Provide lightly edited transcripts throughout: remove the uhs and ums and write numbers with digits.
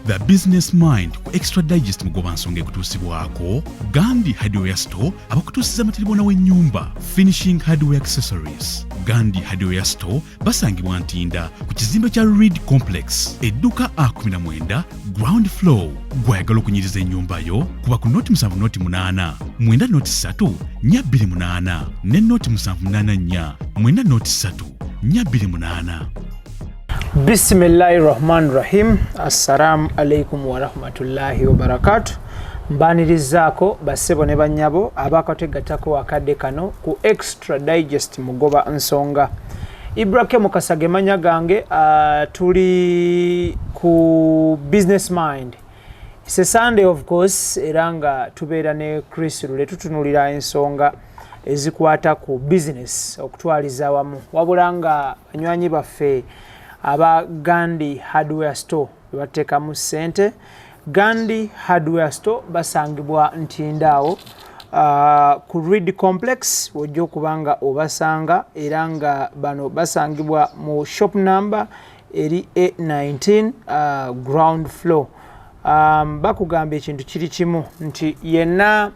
The Business Mind ku Extra Digest Mugobansonga ekutuusibwako Gandhi Hardware Store, abakutuusiza amatiribona w'ennyumba, finishing hardware accessories. Gandhi Hardware Store basangibwa Ntinda ku kizimbe kya Reed Complex, edduka A19, ground floor. Gwayagala okunyiriza ennyumba yo, kuba ku 070 8 90 428 ne 078 4 903 428. Bisimillahi rahmani rahim. Assalamu alaikum warahmatullahi wabarakatu. Mbanirizaako bassebo ne bannyabo abakategattako akadde kano ku Extra Digest Mugoba Nsonga. Ibrahim Mukasa manya gange. Tuli ku Business Mind. It's a Sunday, of course, era nga tubeera ne Chris Lule, tutunulira ensonga ezikwata ku business okutwaliza awamu. Wabula nga banywanyi baffe aba Gandhi Hardware Store bebateekamu ssente. Gandhi Hardware Store basangibwa Ntindaawo ku Reed Complex, wojja okuba nga obasanga, era nga bano basangibwa mu shop number eri A19, ground floor. Bakugamba ekintu kiri kimu nti yenna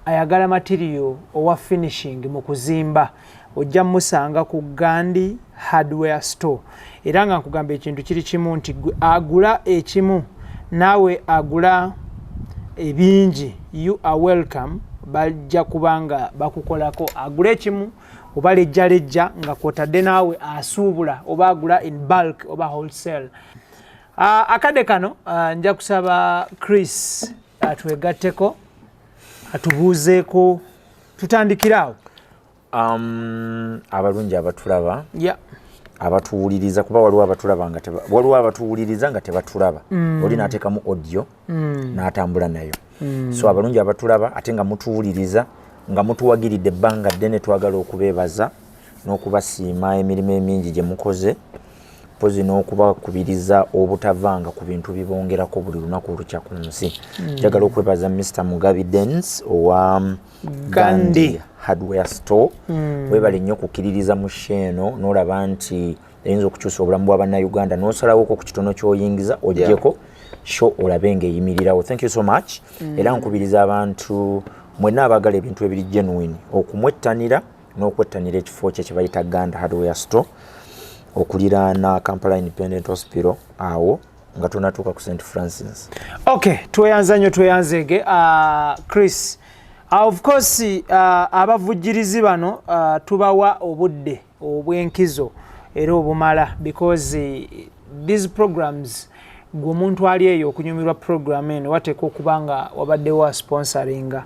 ayagala material owa finishing mu kuzimba ojja musanga ku Gandhi Hardware Store. Era nga nkugamba ekintu kiri kimu nti agula ekimu naawe agula ebingi, you are welcome. Bajja kubanga bakukolako agula ekimu oba lejjalejja nga kwotadde naawe asuubula oba agula in bulk oba wholesale. Akadde kano nja kusaba Chris atwegatteko, atubuuzeeko, tutandikire awo. Abalungi abatulaba, abatuwuliriza, kuba waliwo abatulaba nga waliwo abatuwuliriza nga tebatulaba. Oli n'ateekamu audio n'atambula nayo. So abalungi abatulaba ate nga mutuwuliriza, nga mutuwagiridde ebbanga ddene, twagala okubeebaza n'okubasiima emirimu emingi gye mukoze, mpozi n'okubakubiriza obutavanga ku bintu bibongerako buli lunaku olukya ku nsi. Njagala okwebaza Mr Mugabi Dens owa Gandhi. Gandhi Hardware Store. Webale nnyo okukkiririza mu show eno n'olaba nti eyinza okukyusa obulamu bwa Bannayuganda, n'osalawoko ku kitono ky'oyingiza oggyeko show olabe ng'eyimirirawo. Thank you so much. Era nkubiriza abantu mwenna abaagala ebintu ebiri genuine okumwettanira n'okwettanira ekifo kye kye bayita Gandhi Hardware Store, okuliraana Kampala Independent Hospital, awo nga tonatuuka ku St Francis. Okay, tweyanza nnyo, tweyanzeege. Chris, of course, abavujjirizi bano tubawa obudde obw'enkizo era obumala, because these programs, gwe omuntu ali eyo okunyumirwa program eno, wateeka okuba nga wabaddewo sponsoringa.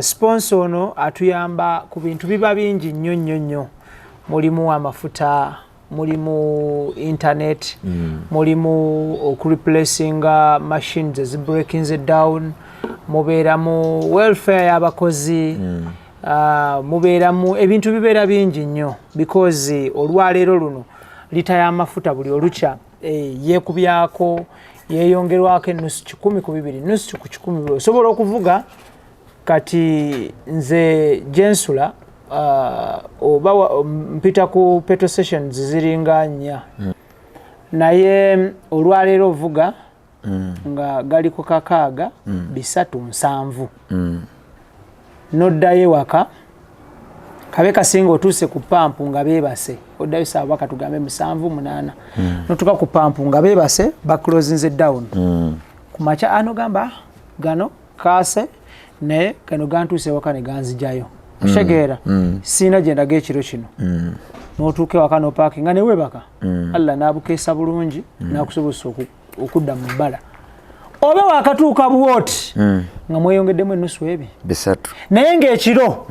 Sponsor ono atuyamba ku bintu biba bingi nnyo nnyo nnyo. Mulimu amafuta, mulimu internet, mulimu okureplacinga machines ezibreakinze down, mubeeramu welfare y'abakozi, mubeeramu ebintu bibeera bingi nnyo, because olwaleero luno lita y'amafuta buli olukya yeekubyako, yeeyongerwako enusu kikumi ku bibiri, nusu ku kikumi. Osobola okuvuga kati nze gyensula, oba mpita ku petrol stations ziringa nnya, naye olwaleero ovuga nga gali ku 6,370. Noddayo ewaka kabe kasinga otuuse ku pampu nga beebase, oddayo saawa katugambe 7, 8, notuuka ku pampu nga beebase, baclosinze down. Ku makya anogamba gano kaase, naye gano gantuuse ewaka ne ganzijayo. Okitegeera? Siina gye ndaga ekiro kino. N'otuuka ewaka n'opaakinga neweebaka, Allah n'abukeesa bulungi n'akusobozesa okudda mu bbala, oba wakatuuka bwoti nga mweyongeddemu enusu ebi 3. Naye ng'ekiro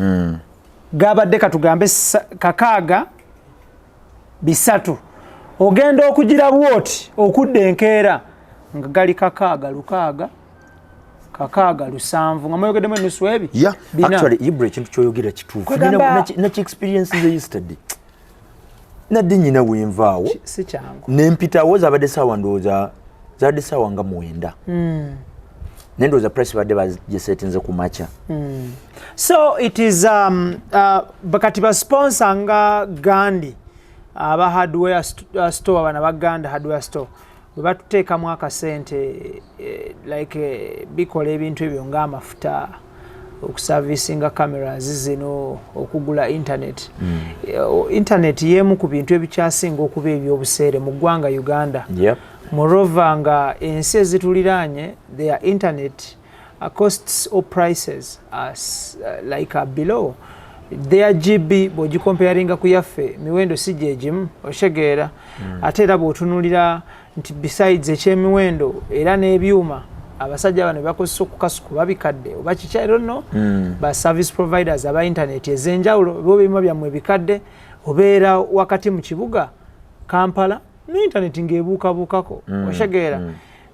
gabadde katugambe 6,300, ogenda okugira bwoti okudda enkeera nga gali 6,600, 6,700, nga mweyogeddemu enusu ebi 4. Actually, Ibra, ekintu kyoyogera kituufu. Kwegamba- Naki experience ze yesterday, nadde nyina wenvaawo Si kyangu. Nempitawo, zabadde saawa, ndowooza zabadde saawa nga 9, naye ndowooza price badde bagisetinze ku makya. So it is kati basponsor nga Gandhi aba hardware store, bana ba Gandhi Hardware Store. Bwe batuteekamu akasente, like bikola ebintu ebyo ng'amafuta, okuservicinga cameras zino, okugula internet. Internet y'emu ku bintu ebikyasinga okuba ebyobuseere mu ggwanga Uganda. Moreover, nga ensi ezituliraanye, their internet costs or prices are like below their GB. Bw'ogicomparinga ku yaffe, miwendo si gyegimu, otegeera? Ate era bw'otunulira nti besides ekyemiwendo, era n'ebyuma abasajja bano bakozesa okukasuku babikadde oba kiki, I don't know. Ba service providers aba internet ez'enjawulo bo ebyuma byammwe ebikadde, obeera wakati mu kibuga Kampala ne internet ng'ebuukabuukako, otegeera?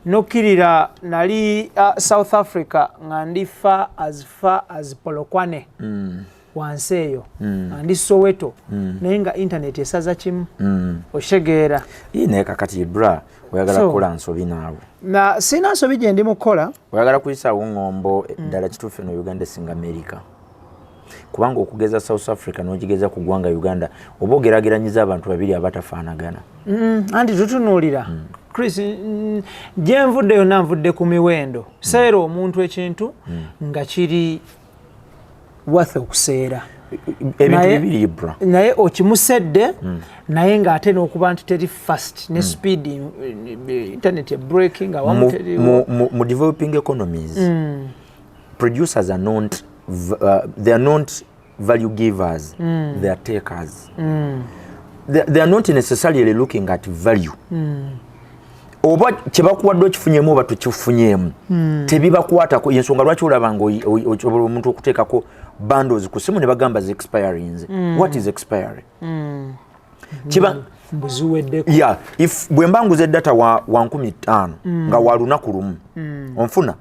Nokkirira nali South Africa nga ndi far as far as Polokwane, wansi eyo, nga ndi Soweto, naye nga internet esaza kimu, otegeera? Ii, naye kakati bra, oyagala kukola nsobi naawe. Na sirina nsobi gye ndi mukukola. Oyagala kuyisaawo ŋŋombo ddala. Kituufu, eno Uganda esinga America, kubanga okugeza South Africa n'ogigeza ku ggwanga Uganda, oba ogerageranyiza abantu babiri abatafaanagana. Anti tutunuulira, Chris, gye nvudde yonna nvudde ku miwendo. Seera omuntu ekintu nga kiri worth okuseera. Ebintu bibiri, bra. Naye okimusedde, naye ng'ate n'okuba nti teri fast ne speed, internet breaking awamu teriwo. Mu developing economies, producers are not they are not value givers, they are takers. They are not necessarily looking at value. Oba kyebakuwadde okifunyemu oba tokifunyemu, tebibakwatako. Yensonga lwaki olaba nga osobola omuntu okuteekako bundles ku simu ne bagamba zi expirinze. What is expiring? Kiba mbuziweddeko. Yeah, if bwe mba nguze data wa 5000 nga wa lunaku lumu, onfuna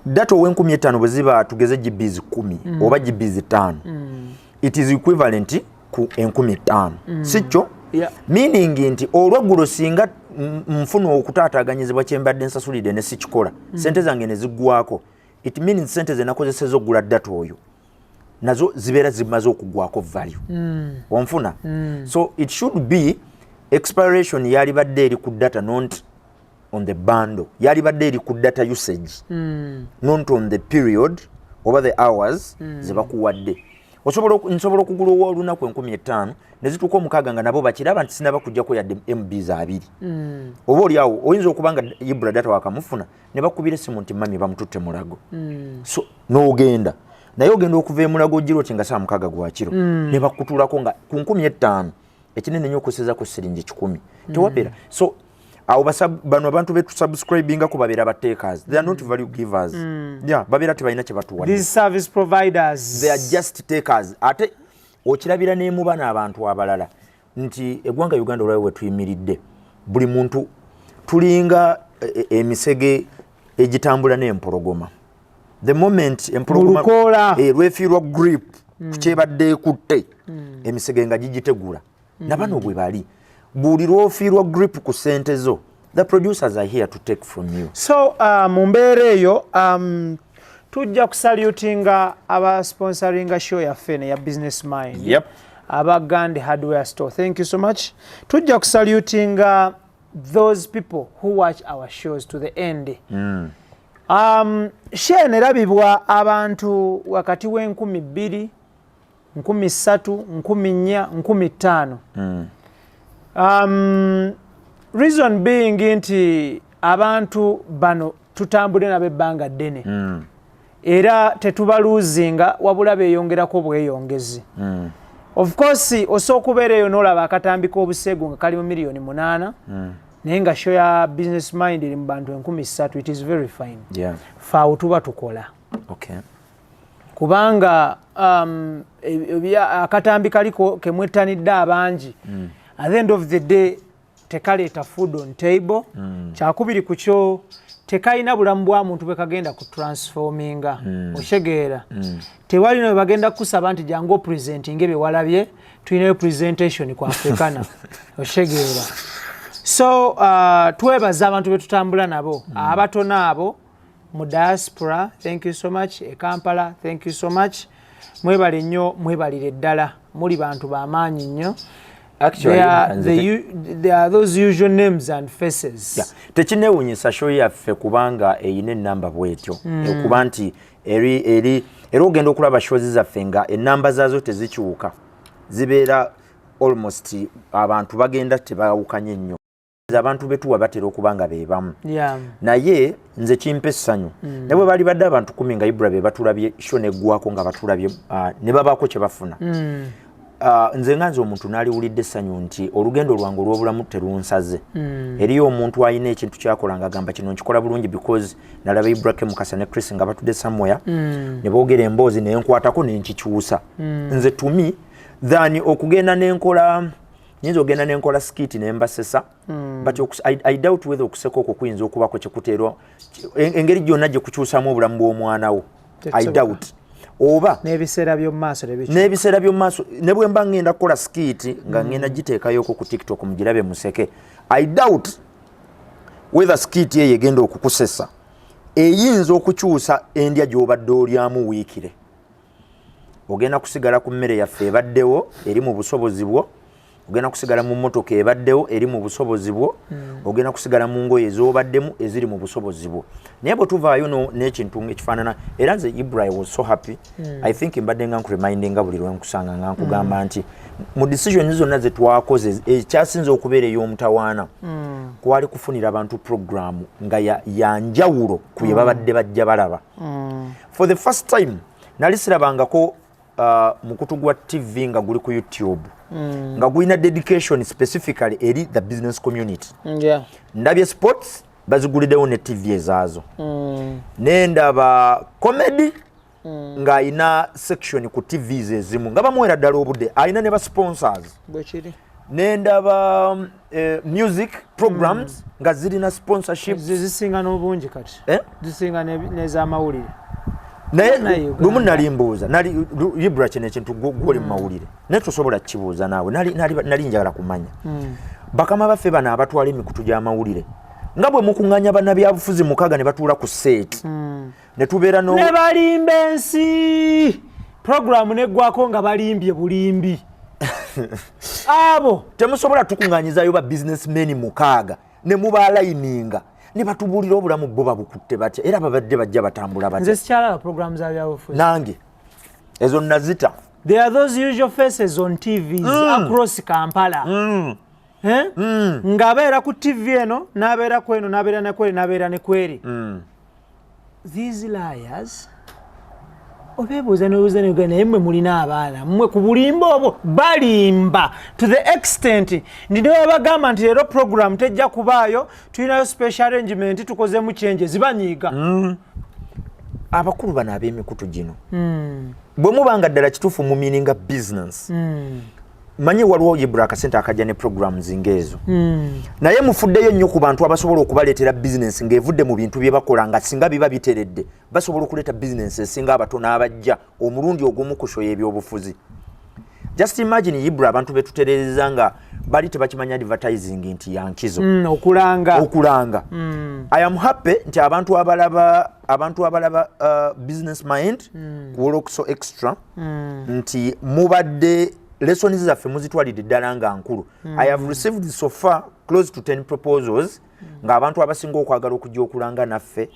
data ow'enkumi etaano bwe ziba tugeze GBs 10 oba GBs 5, it is equivalent ku 5000, si kyo? Yeah. Meaning nti olweggulo singa nfuna okutaataaganyizibwa kyembadde nsasulidde ne sikikola, sente zange ne ziggwako, it means sente ze nakozeseza okugula data oyo nazo zibeera zimaze okuggwako value, onfuna? So it should be expiration yalibadde eri ku data, not on the bundle. Yalibadde eri ku data usage, not on the period oba the hours zebakuwadde. Nsobola okugula ow'olunaku 5000 ne zituuka omukaaga nga nabo bakiraba nti sinaba kujjako yadde MBs 20. Oba oli awo oyinza okuba nga Ibra data wakamufuna ne bakubira essimu nti mami bamututte Mulago, so n'ogenda, naye ogenda okuva emulago ogira oti nga saa 6 gwakiro ne bakutulako nga ku 5000 ekinene nnyo okuseza ku siringi 100 tewabeera. So awo bano abantu betusubscribingako babeera ba takers, they are not value givers. Yeah, babeera tebalina kye batuwadde. These service providers, they are just takers. Ate okirabira nemuba n'abantu abalala nti eggwanga Uganda olwayo we tuyimiridde, buli muntu tulinga emisege egitambula n'empologoma. The moment empologoma Mu lukoola. Lwefiirwa grip ku kyebadde ekutte, emisege nga gigitegula. Nabano bwe bali, buli lwofiirwa grip ku sente zo, the producers are here to take from you. So mu mbeera eyo, tujja kusalutinga abasponsoringa show yaffe eno eya Business Mind. Aba Gandhi Hardware Store, thank you so much. Tujja kusalutinga those people who watch our shows to the end. Show eno erabibwa abantu wakati w'e 2000, 3000, 4000, 5000. Reason being nti abantu bano tutambudde nabo ebbanga ddene, era tetubaluuzinga, wabula beeyongerako bweyongezi. Of course osobola okubeera eyo n'olaba akatambi k'obuseegu nga kali mu miliyoni 8, naye nga show ya Business Mind eri mu bantu 3000. It is very fine. Faawo tuba tukola, kubanga akatambi kaliko kemwettanidde abangi, at the end of the day tekaleeta food on table. Kyakubiri ku kyo, tekalina bulamu bwa muntu bwe kagenda ku transforminga, okitegeera? Tewali no bagenda kukusaba nti jangu opresentinge bye walabye, tulinayo presentation ku Africana, okitegeera? So twebaza abantu betutambula nabo, abatono abo mu diaspora, thank you so much. E Kampala, thank you so much. Mwebale nnyo, mwebalire ddala, muli bantu bamaanyi nnyo. Actually, They are those usual names and faces. Yeah. Tekinewunyisa show yaffe kubanga eyina enamba bwetyo, okuba nti eri era ogenda okulaba shows zaffe nga enamba zaazo tezikyuka, zibeera almost abantu bagenda tebawukanye nnyo. Abantu betuwa batera okuba nga bebamu. Naye nze kimpa essanyu, ne bwe bali badde abantu 10 nga Ibra be batulabye show neggwako nga batulabye, ne babaako kye bafuna. Nze nga nze omuntu naaliwulidde essanyu nti olugendo lwange olw'obulamu terunsaze. Eriyo omuntu alina ekintu kyakola nga agamba kino nkikola bulungi because nalaba Ibra Mukasa ne Chris nga batudde somewhere, ne boogera emboozi nenkwatako nenkikyusa. Nze to me than okugenda nenkola, nyinza ogenda nenkola skit nembasesa, but I doubt whether okuseka okwo kuyinza okubako kyekuteerwa engeri gyonna gye kukyusamu obulamu bw'omwana wo. I doubt. Oba n'ebiseera by'omumaaso. N'ebiseera by'omumaaso. Ne bwe mba ngenda kukola skit nga ngenda giteekayoko ku TikTok mugirabe museke, I doubt whether skit eyo egenda okukusesa eyinza okukyusa endya gy'obadde olyamu wiikire. Ogenda kusigala ku mmere yaffe ebaddewo eri mu busobozi bwo, ogenda kusigala mu mmotoka ebaddewo eri mu busobozi bwo, ogenda kusigala mu ngoye ez'obaddemu eziri mu busobozi bwo. Naye bwe tuvaayo n'ekintu ekifaanana, era nze Ibra was so happy. I think mbadde nga nkuremindinga buli lwenkusanga nga nkugamba nti mu decision zonna ze twakoze, ekyasinze okubeera ey'omutawaana kwali kufunira abantu programu nga yanjawulo ku bye babadde bajja balaba. For the first time nali sirabangako mukutu gwa TV nga guli ku YouTube nga gulina dedication specifically eri the business community. Ndabye sports baziguliddewo ne TV ezaazo, nendaba comedy ng'ayina section ku TVs ezimu nga bamuwera ddala obudde, ayina ne ba sponsors. Bwekiri. Nendaba music programs nga zirina sponsorship. Zisinga n'obungi kati. Eh? Zisinga n'ez'amawulire. Naye Naye Uganda. Lumu nali mbuuza, nali Ibra, kino ekintu gwoli mu mawulire naye tosobola kukibuuza naawe. Nali njagala kumanya bakama baffe bano abatwala emikutu gy'amawulire nga bwe mukuŋŋaanya bannabyabufuzi 6 ne batuula ku set ne tubeera no Ne balimba ensi, programu neggwako nga balimbye bulimbi abo. Temusobola tukuŋŋaanyizayo ba businessmen 6 ne mubalayininga ne batubuulira obulamu bo babukutte batya era babadde bajja batambula Nze batya? Sikyalaba programu za byabufuzi. Nange ezo nazita. There are those usual faces on TVs across Kampala. Eh? Ng'abeera ku TV eno, n'abeera ku eno, n'abeera ne kweri, n'abeera ne kweri. These liars, obeebuuza nebuuza ne naye mmwe mulina abaana mmwe ku bulimba obwo balimba to the extent nti ne babagamba nti leero program tejja kubaayo, tulinayo special arrangement, tukozemu changes, banyiiga. Abakulu bano ab'emikutu gino, bwe muba nga ddala kituufu mu meaninga business, manyi waliwo Ibra akasente akajja ne programs ng'ezo, naye mufuddeyo nnyo ku bantu abasobola okubaleetera bizinesi ng'evudde mu bintu bye bakola, nga singa biba biteredde basobola okuleeta bizinesi esinga abatono abajja omulundi ogumu ku show y'ebyobufuzi. Just imagine Ibra, abantu betuterereza nga bali tebakimanya advertising nti yankizo. Okulanga. Okulanga. I am happy nti abantu abalaba Business Mind ku Wolokso Extra, nti mubadde lessons zaffe muzitwalidde ddala nga nkulu. I have received so far close to 10 proposals ng'abantu abasinga okwagala okujja okulanga naffe.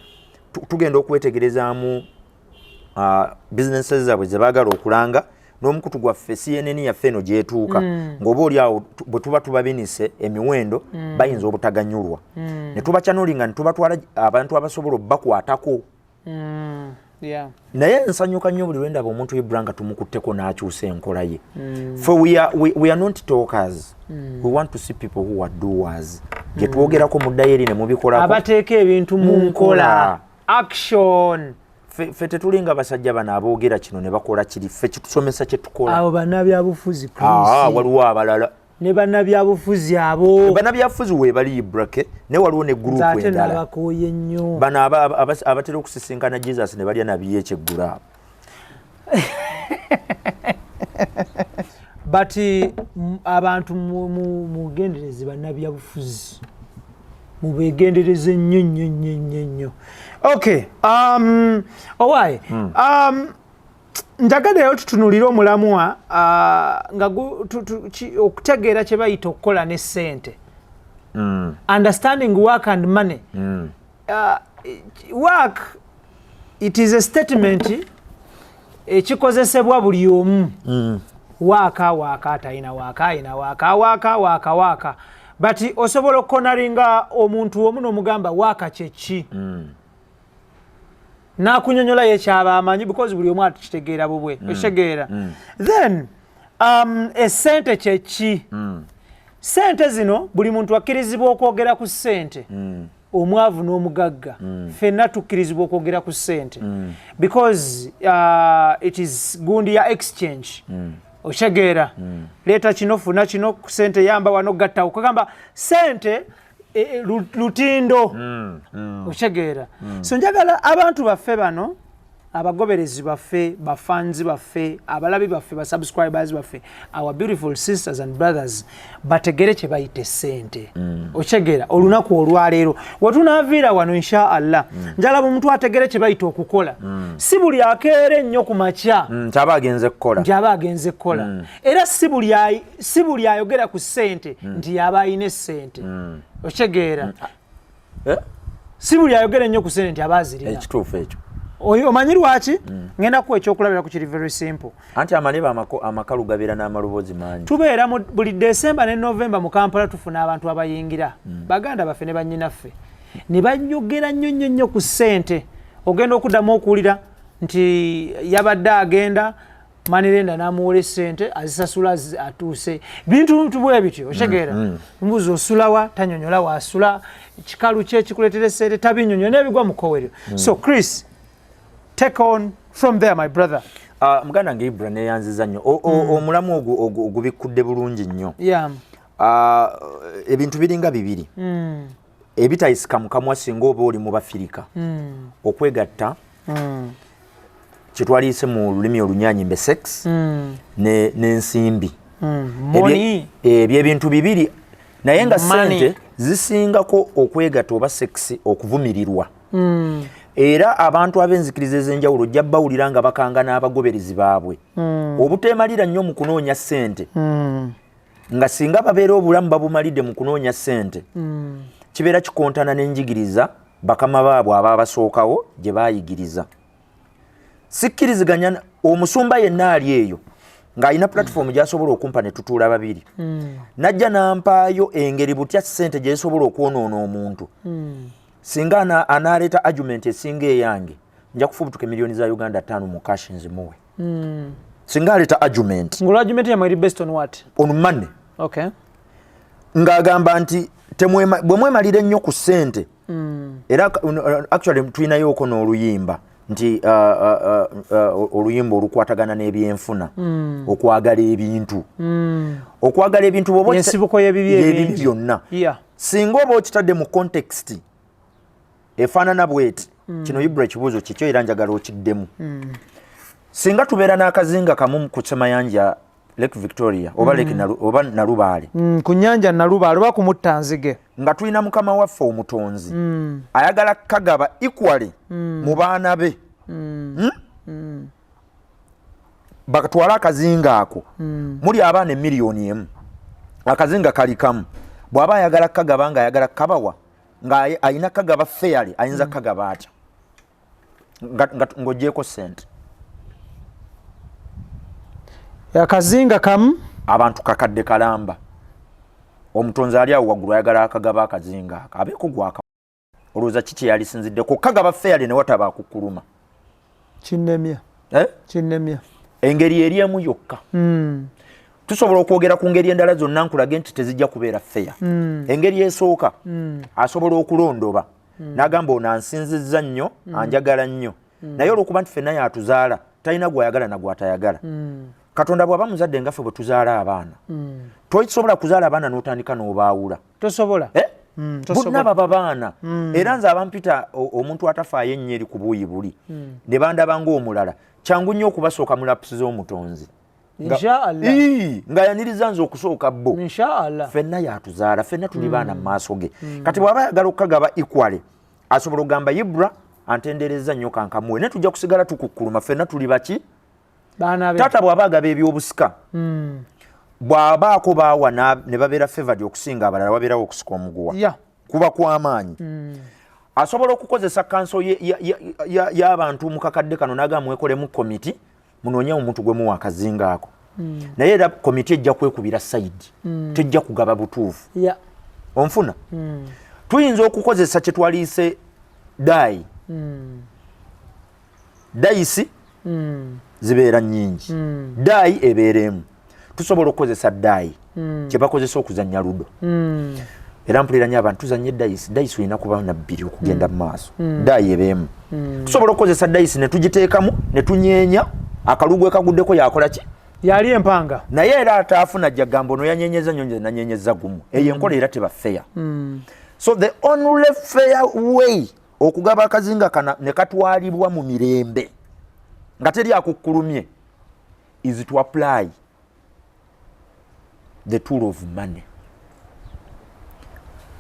Tugenda okwetegerezaamu businesses zaabwe ze baagala okulanga n'omukutu gwaffe, CNN yaffe eno gyetuuka, ng'oba oli awo bwe tuba tubabinise emiwendo bayinza obutaganyulwa, ne tubachannelinga ne tubatwala abantu abasobola obbakwatako. Naye nsanyuka nnyo buli lwendaba omuntu Ibra nga tumukutteko n'akyusa enkola ye. For we are not talkers, we want to see people who are doers. Bye twogerako muddayo eri ne mubikolako. Abateeka ebintu mu Mu nkola. nkola. Action. Ffe tetulinga basajja bano aboogera kino ne bakola kiri. Ffe kitusomesa kye tukola. Abo bannabyabufuzi. Ah, Chris. Waliwo abalala. Ne bannabyabufuzi abo. Bannabyabufuzi weebali, Ibrake, naye waliwo ne Nze gurupu ate endala. nabakooye nnyo. Bano abatera okusisinkana Jesus ne balya nabiyo ekyeggulu abo. But abantu mugendereze bannabyabufuzi, mubegendereze nnyo nnyo nnyo nnyo nnyo. Okay, owaaye, Njagaddeyo tutunulire omulamwa nga okutegeera kye bayita okukola ne ssente, understanding work and money. Work, it is a statement ekikozesebwa buli omu. Work, work, atalina work, ayina work, work, work, work, but osobola okukonaringa omuntu omu n'omugamba work kyeki, n'akunyonyola ye kyaba amanyi, because buli omu atukitegeera bubwe. Okitegeera? Then esente kyeki? Sente zino, buli muntu akkirizibwa okwogera ku ssente, omwavu n'omugagga, ffenna tukkirizibwa okwogera ku ssente because it is gundi ya exchange. Okitegeera? Leeta kino, funa kino, ku sente yamba wano, gattawo, kugamba sente lutindo. Okitegeera? So njagala abantu baffe bano, abagoberezi baffe, bafanzi baffe, abalabi baffe, basubscribers baffe, our beautiful sisters and brothers, bategere kye bayita essente. Okitegeera? Olunaku olwaleero wetunaaviira wano, insha Allah, njalaba omuntu ategere kye bayita okukola. Si buli akeera ennyo ku makya nti aba agenze kukola. Nti aba agenze kukola. Era si buli ayogera ku ssente nti yaba ayina essente. Okitegeera? Eh? Si buli ayogera ennyo ku ssente nti aba azirina. Ekituufu ekyo. Oyo omanyi lwaki? Ngenda kuwa ekyokulabira ku kiri very simple. Anti amalebe amakalu gabeera n'amaloboozi mangi. Tubeera mu buli Desemba ne Novemba mu Kampala, tufuna abantu abayingira, baganda baffe ne bannyinaffe, ne banyogera nnyo nnyo nnyo ku ssente. Ogenda okuddamu okuwulira nti yabadde agenda money lender n'amuwola essente, azisasula atuuse, bintu bwe bityo. Okitegeera? Mbuuza osulawa, tanyonyola waasula, kikalu kye ekikuleetera essente tabinyonyola, n'ebigwa mu kkoweryo. So Chris, take on from there, my brother. Muganda wange Ibra, neyanziza nnyo. Omulamu ogwo ogubikkudde bulungi nnyo. Ebintu biringa bibiri ebitayisika mu kamwa singa oba oli mu Bafirika: okwegatta, kyetwaliyise mu lulimi olunyanyimbe sex, n'ensimbi. Money. Ebyo ebintu bibiri, naye nga Money. sente zisingako okwegatta oba sex okuvumirirwa. Era abantu ab'enzikiriza ez'enjawulo ojja bawulira nga bakanga n'abagoberezi baabwe obuteemalira nnyo mu kunoonya ssente, nga singa babeera obulamu babumalidde mu kunoonya ssente, kibeera kikontana n'enjigiriza bakama baabwe abaabasookawo gye baayigiriza. Sikkiriziganya omusumba yenna ali eyo ng'alina platform gy'asobola okumpa ne tutuula babiri, najja n'ampaayo engeri butya ssente gyesobola okwonoona omuntu. Singa anaaleeta argument esinga eyange, nja kufubutuka emiliyoni za Uganda 5 mu cash nzimuwe, singa aleeta argument. Ng'olwo argument yammwe eri based on what? On money. Ng'agamba nti bwe mwemalira ennyo ku ssente, era actually tulinayoko n'oluyimba nti oluyimba olukwatagana n'ebyenfuna, okwagala ebintu, okwagala ebintu bw'oba Ensibuko y'ebibi y'ebibi ebingi. byonna. Singa oba okitadde mu context efaanana bweti, kino Ibra ekibuuzo kikyo era njagala okiddemu. Singa tubeera n'akazinga kamu ku Ssemayanja Lake Victoria oba Lake oba Nalubaale, Ku nnyanja Nalubaale oba ku Muttanzige, nga tulina mukama waffe omutonzi ayagala kagaba equally mu baana be, Bakatwale akazinga ako, muli abaana 1 million, akazinga kali kamu. Bw'aba ayagala kagaba, nga ayagala kabawa, nga ayina kagaba fairly, ayinza kagaba atya ng'ogyeko sente? Akazinga kamu. Abantu kakadde kalamba, omutonzi ali awo waggulu ayagala akagaba akazinga ako abeeko gwaka, olowooza kiki yalisinziddeko kagaba fairly ne wataba akukkuluma? Kinnemya. Eh? Kinnemya. Engeri eri emu yokka. Tusobola okwogera ku ngeri endala zonna, nkulage nti tezijja kubeera fair. Engeri esooka, asobola okulondoba n'agamba ono ansinzizza nnyo, anjagala nnyo, naye olwokuba nti ffenna yatuzaala, talina gwayagala na gwatayagala. Katonda bw'aba muzadde nga ffe bwe tuzaala abaana, tosobola kuzaala abaana n'otandika n'obaawula. Tosobola. Eh? Tosobola. Bonna baba baana. Era nze abampita omuntu atafaayo ennyo eri ku buuyi buli ne bandaba ng'omulala, kyangu nnyo okubasooka mu lapusi z'omutonzi. Inshallah. Ii, nga yaniriza nze okusooka bo. Inshallah. Ffenna yatuzaala, ffenna tuli baana mu maaso ge. Kati bw'aba ayagala okukagaba equally, asobola okugamba Ibra antendereza nnyo, kankamuwe, naye tujja kusigala tukukkuluma, ffenna tuli baki? Taata bw'aba agaba ebyobusika, bw'abaako baawa ne babeera favored okusinga abalala, wabeerawo okusika omuguwa. Kuba kw'amaanyi. Asobola okukozesa kanso y'abantu mu kakadde kano n'agamba, mwekolemu komiti, munoonye omuntu gwe muwa akazinga ako. Naye era komiti ejja kwekubira side, tejja kugaba butuufu. Onfuna? Tuyinza okukozesa kye twaliise die. Dice zibeera nnyingi, die ebeera emu. Tusobola okukozesa die kye bakozesa okuzannya ludo. Era mpulira nnyo abantu, tuzanye dice. Dice olina kuba na bbiri okugenda mu maaso, die ebeemu. Tusobola okukozesa dice ne tugiteekamu ne tunyeenya, akalugwe kaguddeko yakola ki? Yali empanga. Naye era ataafuna ajja gamba, ono yanyenyeza nnyo, nze nanyenyeza gumu. Eyo enkola era teba fair. So the only fair way okugaba akazinga kana ne katwalibwa mu mirembe nga teri akukkulumye is to apply the tool of money.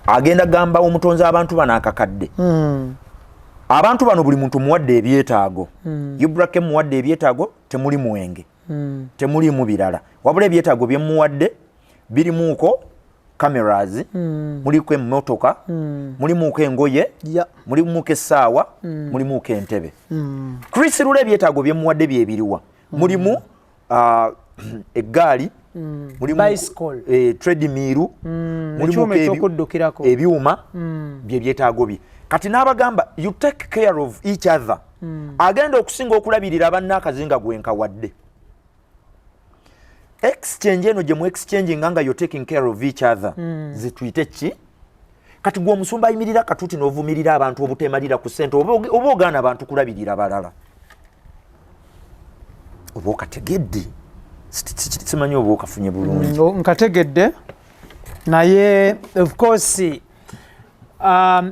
Agenda gamba omutonzi, abantu bano akakadde, abantu bano buli muntu muwadde ebyetaago. Ibrake muwadde ebyetaago, temuli mwenge, temulimu birala, wabula ebyetaago byemuwadde birimuuko cameras, muliko emmotoka, mulimuuko engoye, mulimuuko essaawa, mulimuuko entebe. Chris Lula ebyetaago byemuwadde byebiriwa? Mulimu eggaali, mulimu Bicycle. Treadmill, mulimu Ekyuma ekyokuddukirako. Ebyuma bye byetaago bye. Kati n'abagamba, you take care of each other. Agenda okusinga okulabirira banna akazinga gwenkawadde, exchange eno gye mu exchange nga you're taking care of each other, zituyite ki? Kati gwe omusumba ayimirira katuuti n'ovumirira abantu obutemalira ku ssente, oba ogaana abantu kulabirira balala, oba okategedde? Simanyi oba okafunye bulungi. Nkategedde, naye of course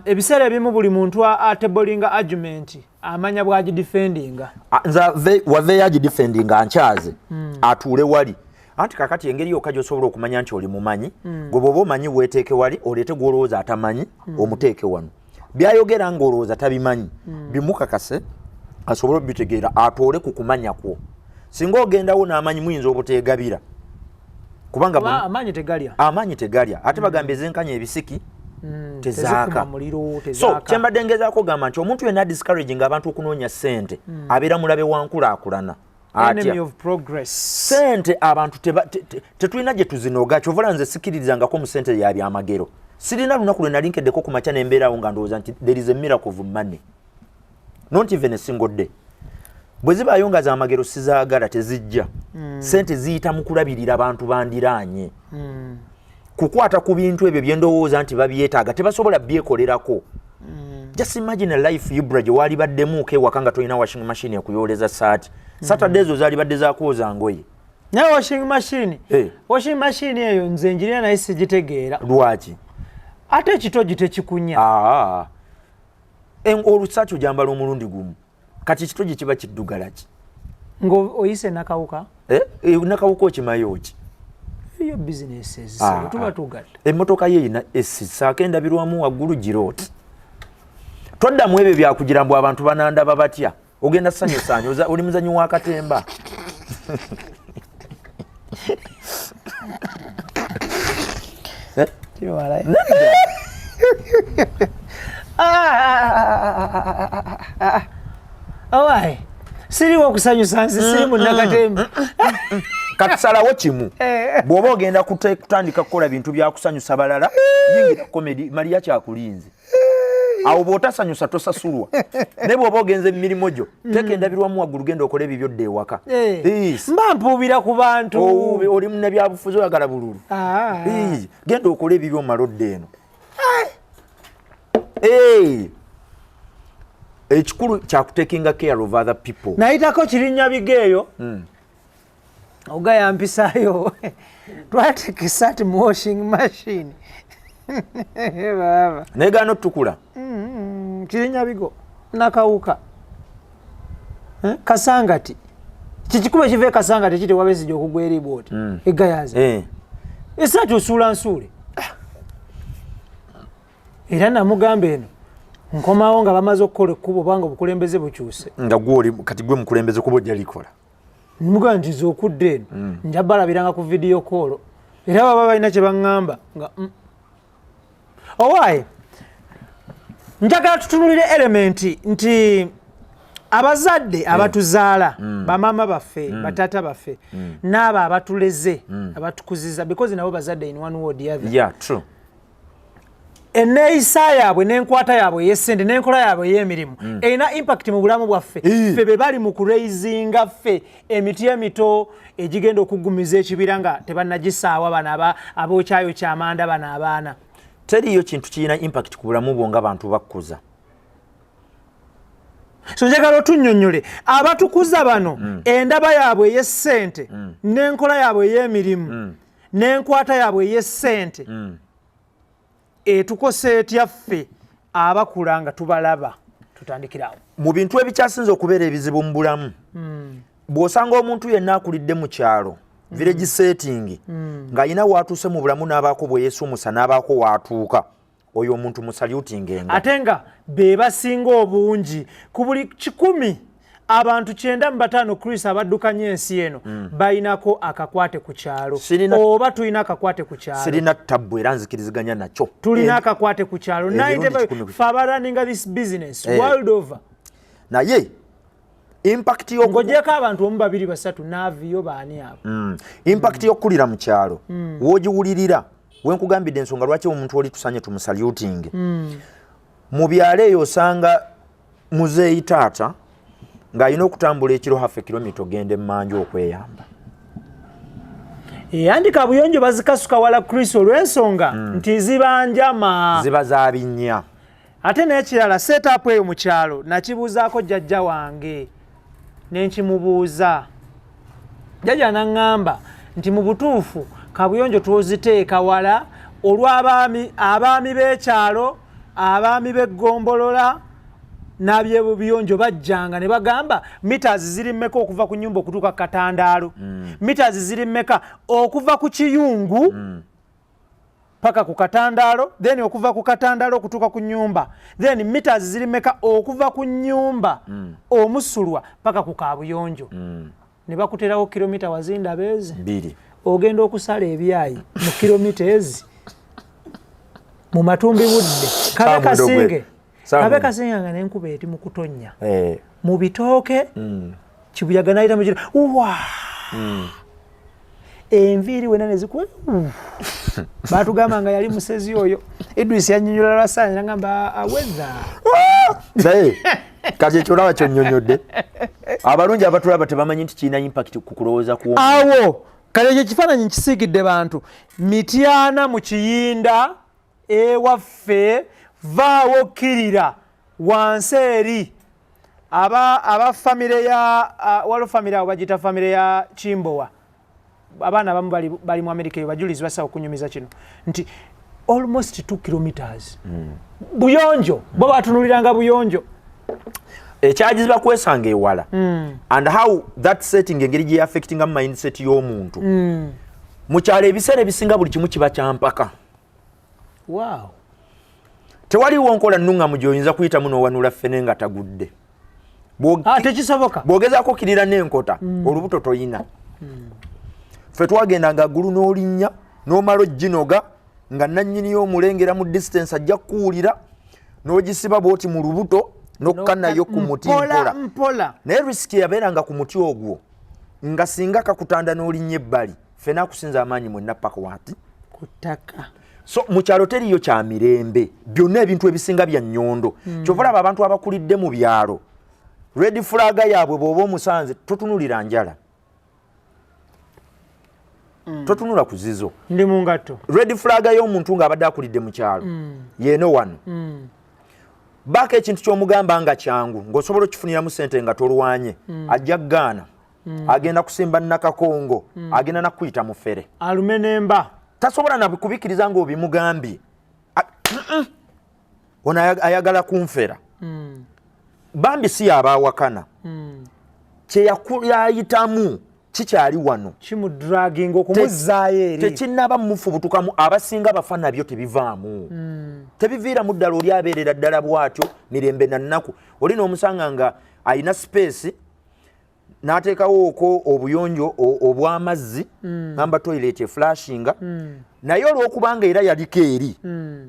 ebiseera ebimu buli muntu atablinga argument amanya bwagidefendinga. Nze waveeyo agidefendinga nkyaze atuule wali. Anti kakati engeri yokka gyosobola okumanya nti oli mumanyi, gwe bw'oba omanyi weeteeke wali, oleete gw'olowooza atamanyi, omuteeke wano, byayogera ng'olowooza tabimanyi, bimukakase asobole obitegeera, atoole ku kumanya kwo. Singa ogendawo n'amanyi, muyinza obuteegabira kubanga Kuba amaanyi tegalya. Amaanyi tegalya, ate bagamba ezenkanya ebisiki tezaaka. Tezikuma muliro. So tezaaka. Kyembadde ngezaako ogamba nti omuntu yenna discouraging abantu okunoonya ssente abeera mulabe wa nkulaakulana. Enemy Atya? of progress. Sente abantu tetulina gye tuzinoga. Kyovola nze sikiririzangako mu sente ya byamagero. Sirina lunaku lwe nali nkeddeko ku makya nembeerawo nga ndowooza nti there is a miracle of money, not even a single day. Bwe zibaayo nga zamagero, sizaagala, tezijja. Sente ziyita mu kulabirira abantu bandiraanye, kukwata ku bintu ebyo byendowooza nti babyetaaga, tebasobola byekolerako. Just imagine a life, Ibra, gye waali baddemuuko ewaka nga tolina washing machine ekuyooleza saati. Saturday ezo zaalibadde zakwoza ngoye. Naye washing machine, washing machine eyo nze njirina naye sigitegeera. Lwaki? Ate ekitogi tekikunya. Aa. Olusaati ogyambala omulundi gumu, kati ekitogi kiba kiddugala ki? Nga oyise nakawuka. Eh? Eh, nakawuka okimayo ki? Eyo bizinesi ezisebo tuba tugatta. Emmotoka ye erina esi saako endabirwamu waggulu girooti. Toddamu ebyo byakugira mbu abantu banandaba batya. Ogenda sanyusaanya, oli muzanyi wa katemba. Eh? Kiwala. Nedda. Owai, siriwo okusanyusa nze, siri munnakatemba. Katusalawo kimu. Bw'oba ogenda kutandika kukola bintu byakusanyusa balala, yingira comedy, Maria kyakulinze awo. Bw'otasanyusa tosasulwa. Naye bw'oba ogenze mu mirimu gyo, teeka endabirwamu waggulu, genda okole ebibyo, dda ewaka. Yes. Mba mpuubira ku bantu. Owuube, oli munnabyabufuzi, oyagala bululu. Genda okole ebibyo, omala odda eno. Eh. Ekikulu kyakutakinga care of other people. Nayitako kirinnya bigeeyo, oga yampisaayo, twateeka esaati mu washing machine, baba. Naye gaana otutukula. Kirinnya bigo nakawuka. Eh, Kasangati kikikuba ekiva e Kasangati kiti wabesijja okugwa eri bwoti egayaza. Esaati osuula nsuule. Era namugamba eno nkomawo nga bamaze okukola ekkubo, obanga obukulembeze bukyuse. Nga gwoli kati gwe mukulembeze, kuba ojja likola. Mugaa nti nze okudda eno nja balabiranga ku video call, era baba balina kye baŋŋamba nga Owaaye, njagala tutunulire element nti abazadde abatuzaala, bamaama baffe, bataata baffe, n'abo abatuleze, abatukuziza, because nabo bazadde in one way or the other. Yeah, true. Enneeyisa yaabwe n'enkwata yaabwe ey'essente n'enkola yaabwe ey'emirimu erina impact mu bulamu bwaffe. Ffe be bali mu kuraisinga ffe emiti emito egigenda okuggumiza ekibira nga tebannagisaawa bano abookyayo kyamanda bano abaana. Teriyo kintu kirina impact ku bulamu bwo nga bantu bakkuza. So njagala otunnyonnyole abatukuza bano, endaba yaabwe ey'essente n'enkola yaabwe ey'emirimu n'enkwata yaabwe ey'essente etukosa etya ffe abakula nga tubalaba. Tutandikirawo. Mu bintu ebikyasinze okubeera ebizibu mu bulamu, bw'osanga omuntu yenna akulidde mu kyalo, village setting, ng'alina waatuuse mu bulamu n'abaako bwe yeesumusa n'abaako waatuuka, oyo omuntu musalutingenga. Ate nga be basinga obungi. Ku buli 100 abantu 95, Chris, abaddukanya ensi eno balinako akakwate ku kyalo. Oba tulina akakwate ku kyalo. Sirina tabbu era nzikiriziganya nakyo. Tulina akakwate ku kyalo. Emirundi 95 1,000 fe abarunninga this business world over. Naye impact y'oku Ng'ogyeko abantu omu, babiri, basatu naaviyo, baani abo? Impact y'okukulira mu kyalo w'ogiwulirira wenkugambidde ensonga lwaki omuntu oli tusanye tumusaluting. Mu byalo eyo osanga muzeeyi taata ng'alina okutambula ekiro half kilomita ogenda emmanja okweyamba. Andi kabuyonjo bazikasuka wala, Chris, olw'ensonga nti ziba njama. Ziba za binnya. Ate n'ekirala, setup eyo mu kyalo nakibuuzaako jjajja wange, nenkimubuuza, jjajja naŋŋamba nti mu butuufu kabuyonjo twoziteeka wala olw'abaami, abaami b'ekyalo, abaami b'eggombolola n'abyebuyonjo bajjanga ne bagamba, meters ziri mmeka okuva ku nyumba okutuuka ku katandaalo? Meters ziri mmeka okuva ku kiyungu paka ku katandaalo? Then okuva ku katandaalo okutuuka ku nyumba, then meters ziri mmeka okuva ku nyumba omusulwa paka ku kabuyonjo? Ne bakuterawo kilomita wazindaba ezi. 2. Ogenda okusala ebyayi mu kilomita ezi mu matumbi budde kabe Saawa kasinge Saawa kabe 9. Kasinge nga n'enkuba eri mu kutonnya mu bitooke, kibuyaga nayita mukiro wa enviiri wena nezikuwa. Batugamba nga yali musezi oyo Idris yannyonnyola lwasanya nagamba aweza. Naye kati ekyo olaba kyonnyonnyodde, abalungi abatulaba tebamanyi nti kirina impact ku kulowooza kw'omuntu. Awo kale ekyo ekifaananyi nkisiigidde bantu Mityana mu Kiyinda ewaffe, vaawo kkirira wansi eri aba famire ya waliwo famire awo bagiyita famire ya Kimbowa. Abaana abamu bali mu Amerika eyo, bajulizi basawo okunyumiza kino nti almost 2 kilometers buyonjo bo batunuliranga buyonjo. Ekyagiziba kwesanga ewala and how that setting engeri gye affectinga mu mindset y'omuntu. Mu kyalo ebiseera ebisinga buli kimu kiba kyampaka. Tewaliwo nkola nnuŋŋamu gy'oyinza kuyitamu n'owanula ffene nga tagudde. Ah, tekisoboka. Bw'ogezaako kirira n'enkota, olubuto toyina. Ffe twagendanga ggulu n'olinnya n'omala oginoga nga nannyini y'omulengera mu distance, ajja kukuwulira, n'ogisiba bw'oti mu lubuto n'okka nayo ku muti mpola. Mpola. Naye risk yabeeranga ku muti ogwo nga singa kakutanda n'olinnya ebbali, ffena akusinza amaanyi mwenna paka wati ku ttaka. So mu kyalo teriyo kya mirembe, byonna ebintu ebisinga bya nnyondo. Kyova olaba abantu abakulidde mu byalo, red flag yaabwe bw'oba omusanze, totunulira njala, totunula ku zizo. Ndi mu ngatto. Red flag y'omuntu ng'abadde akulidde mu kyalo yeeno wano, baako ekintu ky'omugamba nga kyangu ng'osobola okukifuniramu sente nga tolwanye, ajja kugaana, agenda kusimba nakakongo, agenda nakuyita mufere. Alume nemba. Tasobola nabikubikiriza ng'obimugambye. Ono ayagala kunfera. Bambi si yabaawakana, kyeyayitamu kikyali wano. Kimudraginga okumuzaayo eri. Tekinnaba mufubutukamu. Abasinga bafa nabyo tebivaamu, tebiviiramu ddala. Oli abeerera ddala bw'atyo mirembe na nnaku. Oli n'omusanga nga alina space. N'ateekawo okwo obuyonjo obw'amazzi, ngamba toilet eflushinga, naye olw'okubanga era yaliko eri,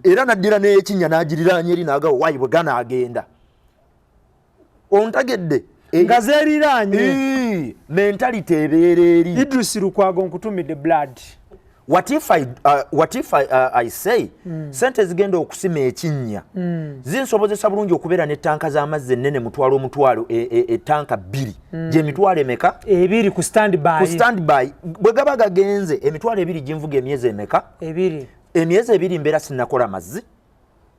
era n'addira n'ekinnya n'agiriraanya eri, n'agawo wayi bwe ganaagenda. Ontegedde? Nga zeeriraanye. Mentality ebeera eri. Idris Lukwago, nkutumidde blood. What if I say sente zigenda okusima ekinnya zinsobozesa bulungi okubeera n'ettanka z'amazzi ennene, mutwalo omutwalo, ettanka 2, gyemitwalo emeka? 2 ku standby. Ku standby. Bwe gaba gagenze, 20,000 ginvuga emyezi emeka? 2. Emyezi 2 mbeera sinnakola mazzi.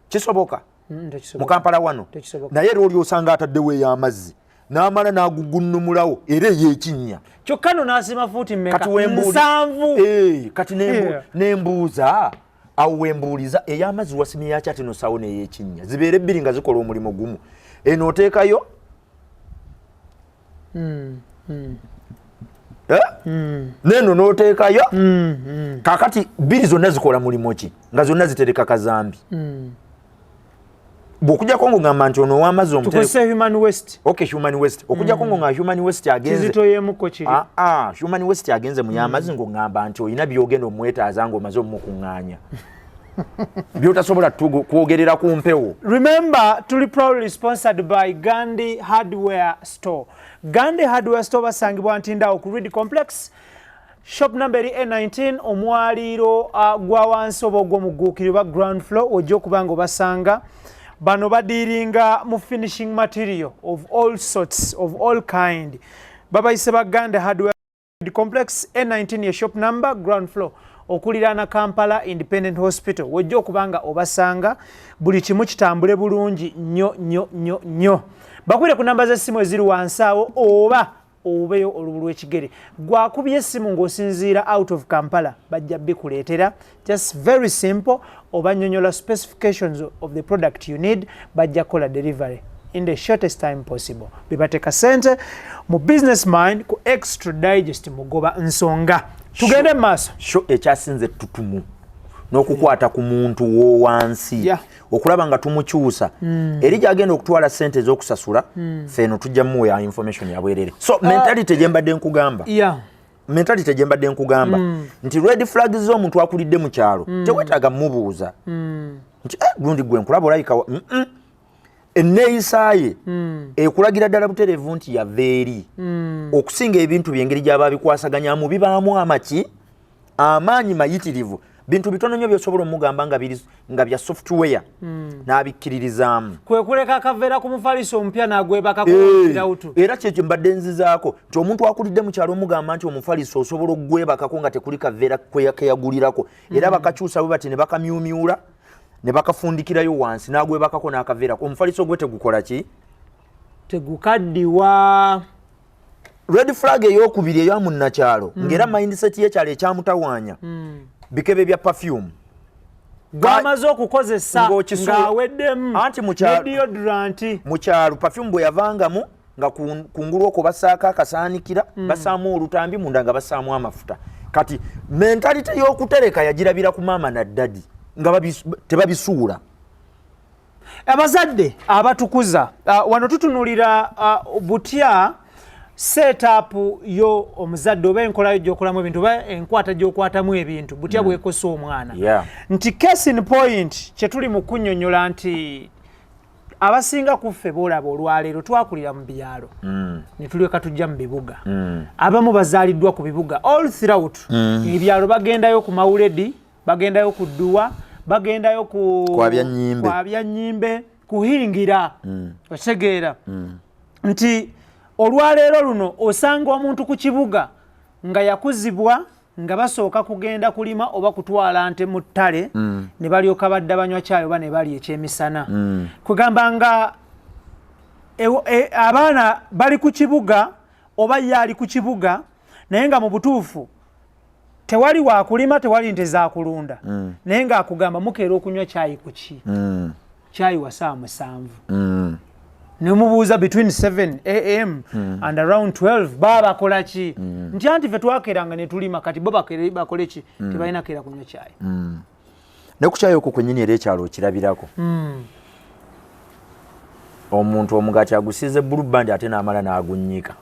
Kisoboka? Tekisoboka. Mu Kampala wano. Tekisoboka. Naye era oli osanga ataddewo ey'amazzi, n'amala n'agugunnumulawo era ey'ekinnya. Kyokka no n'asima fuuti mmeka? Kati 70. Kati nembuuza awo, wembuuliza, ey'amazzi wasimye yaki ate nosawo n'ey'ekinnya? Zibeere bbiri nga zikola omulimu gumu. Eno oteekayo. Eh? Neno n'oteekayo. Kakati bbiri zonna zikola mulimu ki nga zonna zitereka kazambi? Bw'okujjako ng'ogamba nti ono ow'amazzi omutereko Tukozese human waste. Okay, human waste. Okujjako ngo nga human waste agenze Kizitoyemuko kiri. Ah, ah, human waste agenze mu y'amazzi, ng'oŋŋamba nti olina byogenda omwetaaza ng'omaze omumukuŋŋaanya byotasobola kwogerera ku mpewo. Remember, tuli proudly sponsored by Gandhi Hardware Store. Gandhi Hardware Store basangibwa Ntindawo ku Reed Complex, shop number eri A19, omwaliiro gwa wansi oba ogw'omugguukiri oba ground floor, ojja okuba nga obasanga. Bano badealinga mu finishing material of all sorts, of all kind. Babayise ba Gandhi Hardware Complex, A19 ye shop number, ground floor, okuliraana Kampala Independent Hospital. Wojja okuba nga obasanga, buli kimu kitambule bulungi nnyo nnyo nnyo nnyo. Bakubire ku namba z'essimu eziri wansi awo oba obeyo olubu lw'ekigere. Gwakubye essimu ng'osinziira out of Kampala, bajja bikuleetera. Just very simple, oba nnyonnyola specifications of the product you need, bajja kukola delivery in the shortest time possible. Bebateeka sente mu Business Mind ku Extra Digest. Mugoba nsonga, tugende mu maaso. Sho ekyasinze ettutumu n'okukwata ku muntu w'owansi, okulaba nga tumukyusa eri gyagenda okutwala sente ez'okusasula, feeno tujja muwa information yabwerere. So mentality gye mbadde nkugamba, mentality gye mbadde nkugamba nti red flags z'omuntu akulidde mu kyalo, tewetaaga mubuuza nti, "Eh, gundi gwe nkulaba olabika Enneeyisa ye ekulagira ddala butereevu nti yava eri. Okusinga ebintu byengeri gy'aba bikwasaganyamu bibaamu amaki, amaanyi mayitirivu. Bintu bitono nnyo byosobola omugamba nga biri nga bya software n'abikkiririzaamu. Kwe kuleka akaveera ku mufaliso omupya n'agwebakako. Kirawutu. Era kyekyo mbadde nzizaako nti omuntu akulidde mu kyalo omugamba nti omufaliso osobola okugwebakako nga tekuli kaveera keyagulirako, era bakakyusa bwe bati ne bakamyumyula ne bakafundikirayo wansi, n'agwebakako n'akaveerako. Omufaliso gwe tegukola ki? Tegukaddiwa. Red flag eyokubiri eya munnakyalo, ng'era mindset y'ekyalo ekyamutawaanya, bikebe bya perfume. Gwamaze okukozesa ng'aweddemu. Anti mu kyalo- Ne deodorant. Mu kyalo perfume bwe yavangamu nga kungulu okwo bassaako akasaanikira, bassaamu olutambi munda nga bassaamu amafuta. Kati mentality y'okutereka yagirabira ku maama na daddy nga tebabisuula. Abazadde abatukuza, wano tutunulira butya setup yo omuzadde oba enkolayo gyokolamu ebintu oba enkwata gyokwatamu ebintu butya bwekosa omwana. Nti case in point, kyetuli mu kunnyonnyola nti abasinga kuffe boolaba olwaleero twakulira mu byalo ne tulyoka tujja mu bibuga. Abamu bazaaliddwa ku bibuga all throughout. Ebyalo bagendayo ku mawuledi, bagendayo ku dduwa, bagendayo ku Kwabya nnyimbe. Kwabya nnyimbe, kuhingira. Okitegeera nti olwaleero luno osanga omuntu ku kibuga nga yakuzibwa nga basooka kugenda kulima oba kutwala nte mu ttale, ne balyoka badda banywa kyayi oba ne balya ekyemisana. Kugamba nga abaana bali ku kibuga oba ye ali ku kibuga, naye nga mu butuufu tewali wakulima, tewali nte zakulunda, naye ng'akugamba mukeera okunywa kyayi ku ki? Kyayi wa saa 7. Nemubuuza between 7 a.m. and around 12 baba bakola ki? Nti anti fe twakeranga ne tulima, kati bo bakole ki? Tebalina keera kunywa kyayi. Ne ku kyayi okwo kwennyini era ekyalo okirabirako. Omuntu omugaati agusiize Blue Band ate n'amala n'agunnyika.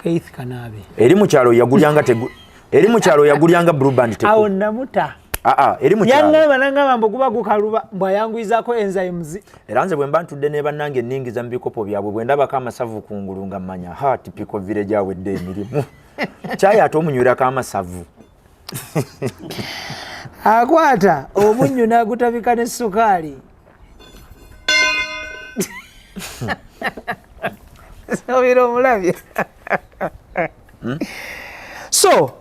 Keith Kanaabe. Eri mu kyalo yagulyanga tegu, eri mu kyalo yagulyanga Blue Band teku. Awo namuta. Aa, eri mu kyalo. Yangamba nangamba mbu guba gukaluba, mbu ayanguyizaako enzymes. Era nze bwe mba ntudde ne bannange nningiza mu bikopo byabwe, bwe ndabako amasavu ku ngulu nga mmanya, ha, typical village awedde emirimu. Kyayi ate omunywerako amasavu. Akwata omunnyu n'agutabika ne sukaali. Sobira omulabye. So,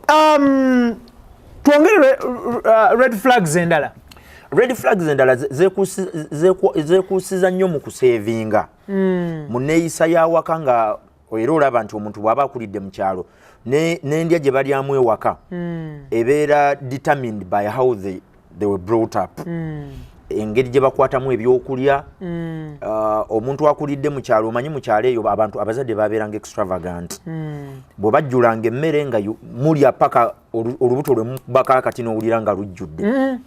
twongere red flags endala. Red flags endala zeekuusiza nnyo mu kusevinga. Mu neeyisa y'awaka, nga era olaba nti omuntu bw'aba akulidde mu kyalo, n'endya gye balyamu ewaka ebeera determined by how they were brought up. Engeri gye bakwatamu ebyokulya. Omuntu akulidde mu kyalo, omanyi mu kyalo eyo abantu abazadde babeeranga extravagant. Bwe bajjulanga emmere nga mulya paka olubuto lwe mubako akati n'owulira nga lujjudde.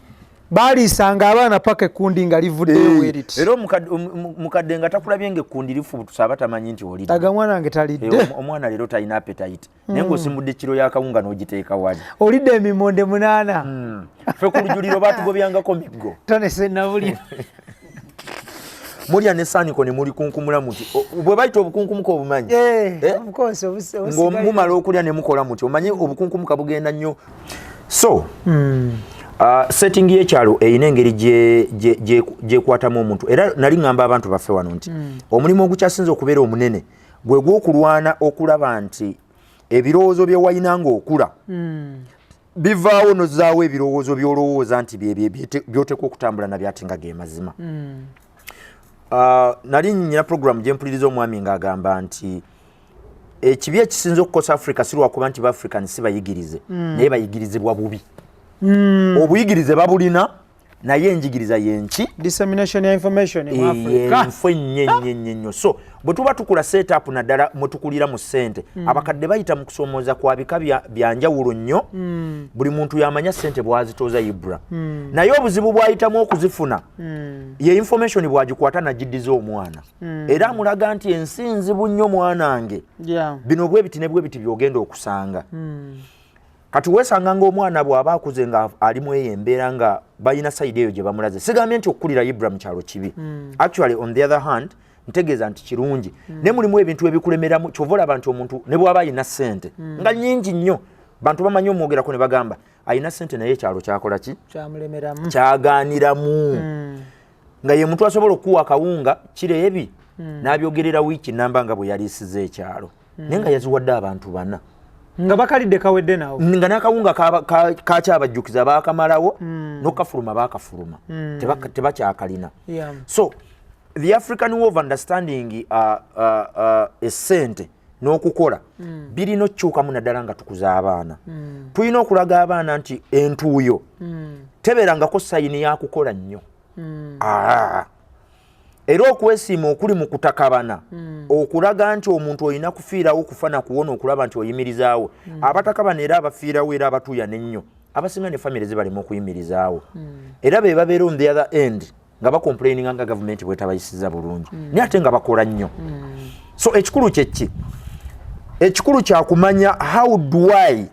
Baaliisanga abaana paka ekkundi nga livuddeyo weriti. Era mukadde nga takulabye nga ekkundi lifubutusa, aba tamanyi nti olidde. Aga mwana wange talidde. Omwana leero talina appetite, naye ng'osimbudde kiro y'akawunga n'ogiteeka wali. Olidde emimonde 8. Ffe ku lujuliro baatugobyangako miggo. Tonese nabulya. Mulya ne saaniko ne muli kunkumula muti. Bwe bayita obukunkumuka obumanyi? Of course, Ng'omumala okulya ne mukola muti, omanyi obukunkumuka bugenda nnyo. So setting y'ekyalo erina engeri gyekwatamu omuntu. Era nali ŋŋamba abantu baffe wano nti omulimu ogukyasinze okubeera omunene gwe gw'okulwana okulaba nti ebirowoozo bye walina ng'okula bivaawo, nozaawo ebirowoozo by'olowooza nti by'oteekwa okutambula nabyo ate nga ge mazima. Nali nyina program gye mpuliriza, omwami ng'agamba nti ekibi ekisinza okukosa Africa si lwakuba nti baafrican si bayigirize, naye bayigirizibwa bubi. Obuyigirize babulina, naye enjigiriza yenki? Dissemination ya information mu Africa. Yenfu ennyo ennyo ennyo ennyo. So bwe tuba tukula setup, naddala mwe tukulira mu ssente, abakadde bayita mu kusoomooza kwa bika bya njawulo nnyo. Buli muntu yamanya ssente bw'azitooza ibra, naye obuzibu bw'ayitamu okuzifuna, ye information bw'agikwata nagiddiza omwana, era amulaga nti ensi nzibu nnyo mwanange, bino bwe biti ne bwe biti by'ogenda okusanga. Kati weesanga ng'omwana bw'aba akuze nga ali mu eyo embeera nga balina side eyo gye bamulaze. Sigambye nti okukulira ibra mu kyalo kibi. Actually, on the other hand, ntegeeza nti kirungi, naye mulimu ebintu ebikulemeramu. Kyova olaba nti omuntu ne bw'aba alina ssente nga nnyingi nnyo, bantu bamanyi omwogerako ne bagamba alina ssente, naye ekyalo kyakola ki? Kyamulemeramu. Kyagaaniramu. Nga ye muntu asobola okuwa akawunga kiro ebi n'abyogerera wiiki namba nga bwe yaliisiza ekyalo, naye nga yaziwadde abantu bana. Nga bakalidde kawedde nawo. Nga n'akawunga kakyabajjukiza baakamalawo n'okafuluma baakafuluma. Tebakyakalina. So the African way of understanding essente n'okukola birina okukyukamu, naddala nga tukuza abaana. Tulina okulaga abaana nti entuuyo tebeerangako sign yakukola nnyo. Ah. Era okwesiima okuli mu kutakabana okulaga nti omuntu olina kufiirawo kufa nakuwona okulaba nti oyimirizaawo. Abatakabana era abafiirawo era abatuuyana ennyo abasinga ne famire zibalema okuyimirizaawo, era be babeera on the other end nga bacomplaininga nga gavumenti bwetabayisiza bulungi, naye ate nga bakola nnyo. So ekikulu kyeki? Ekikulu kyakumanya how do I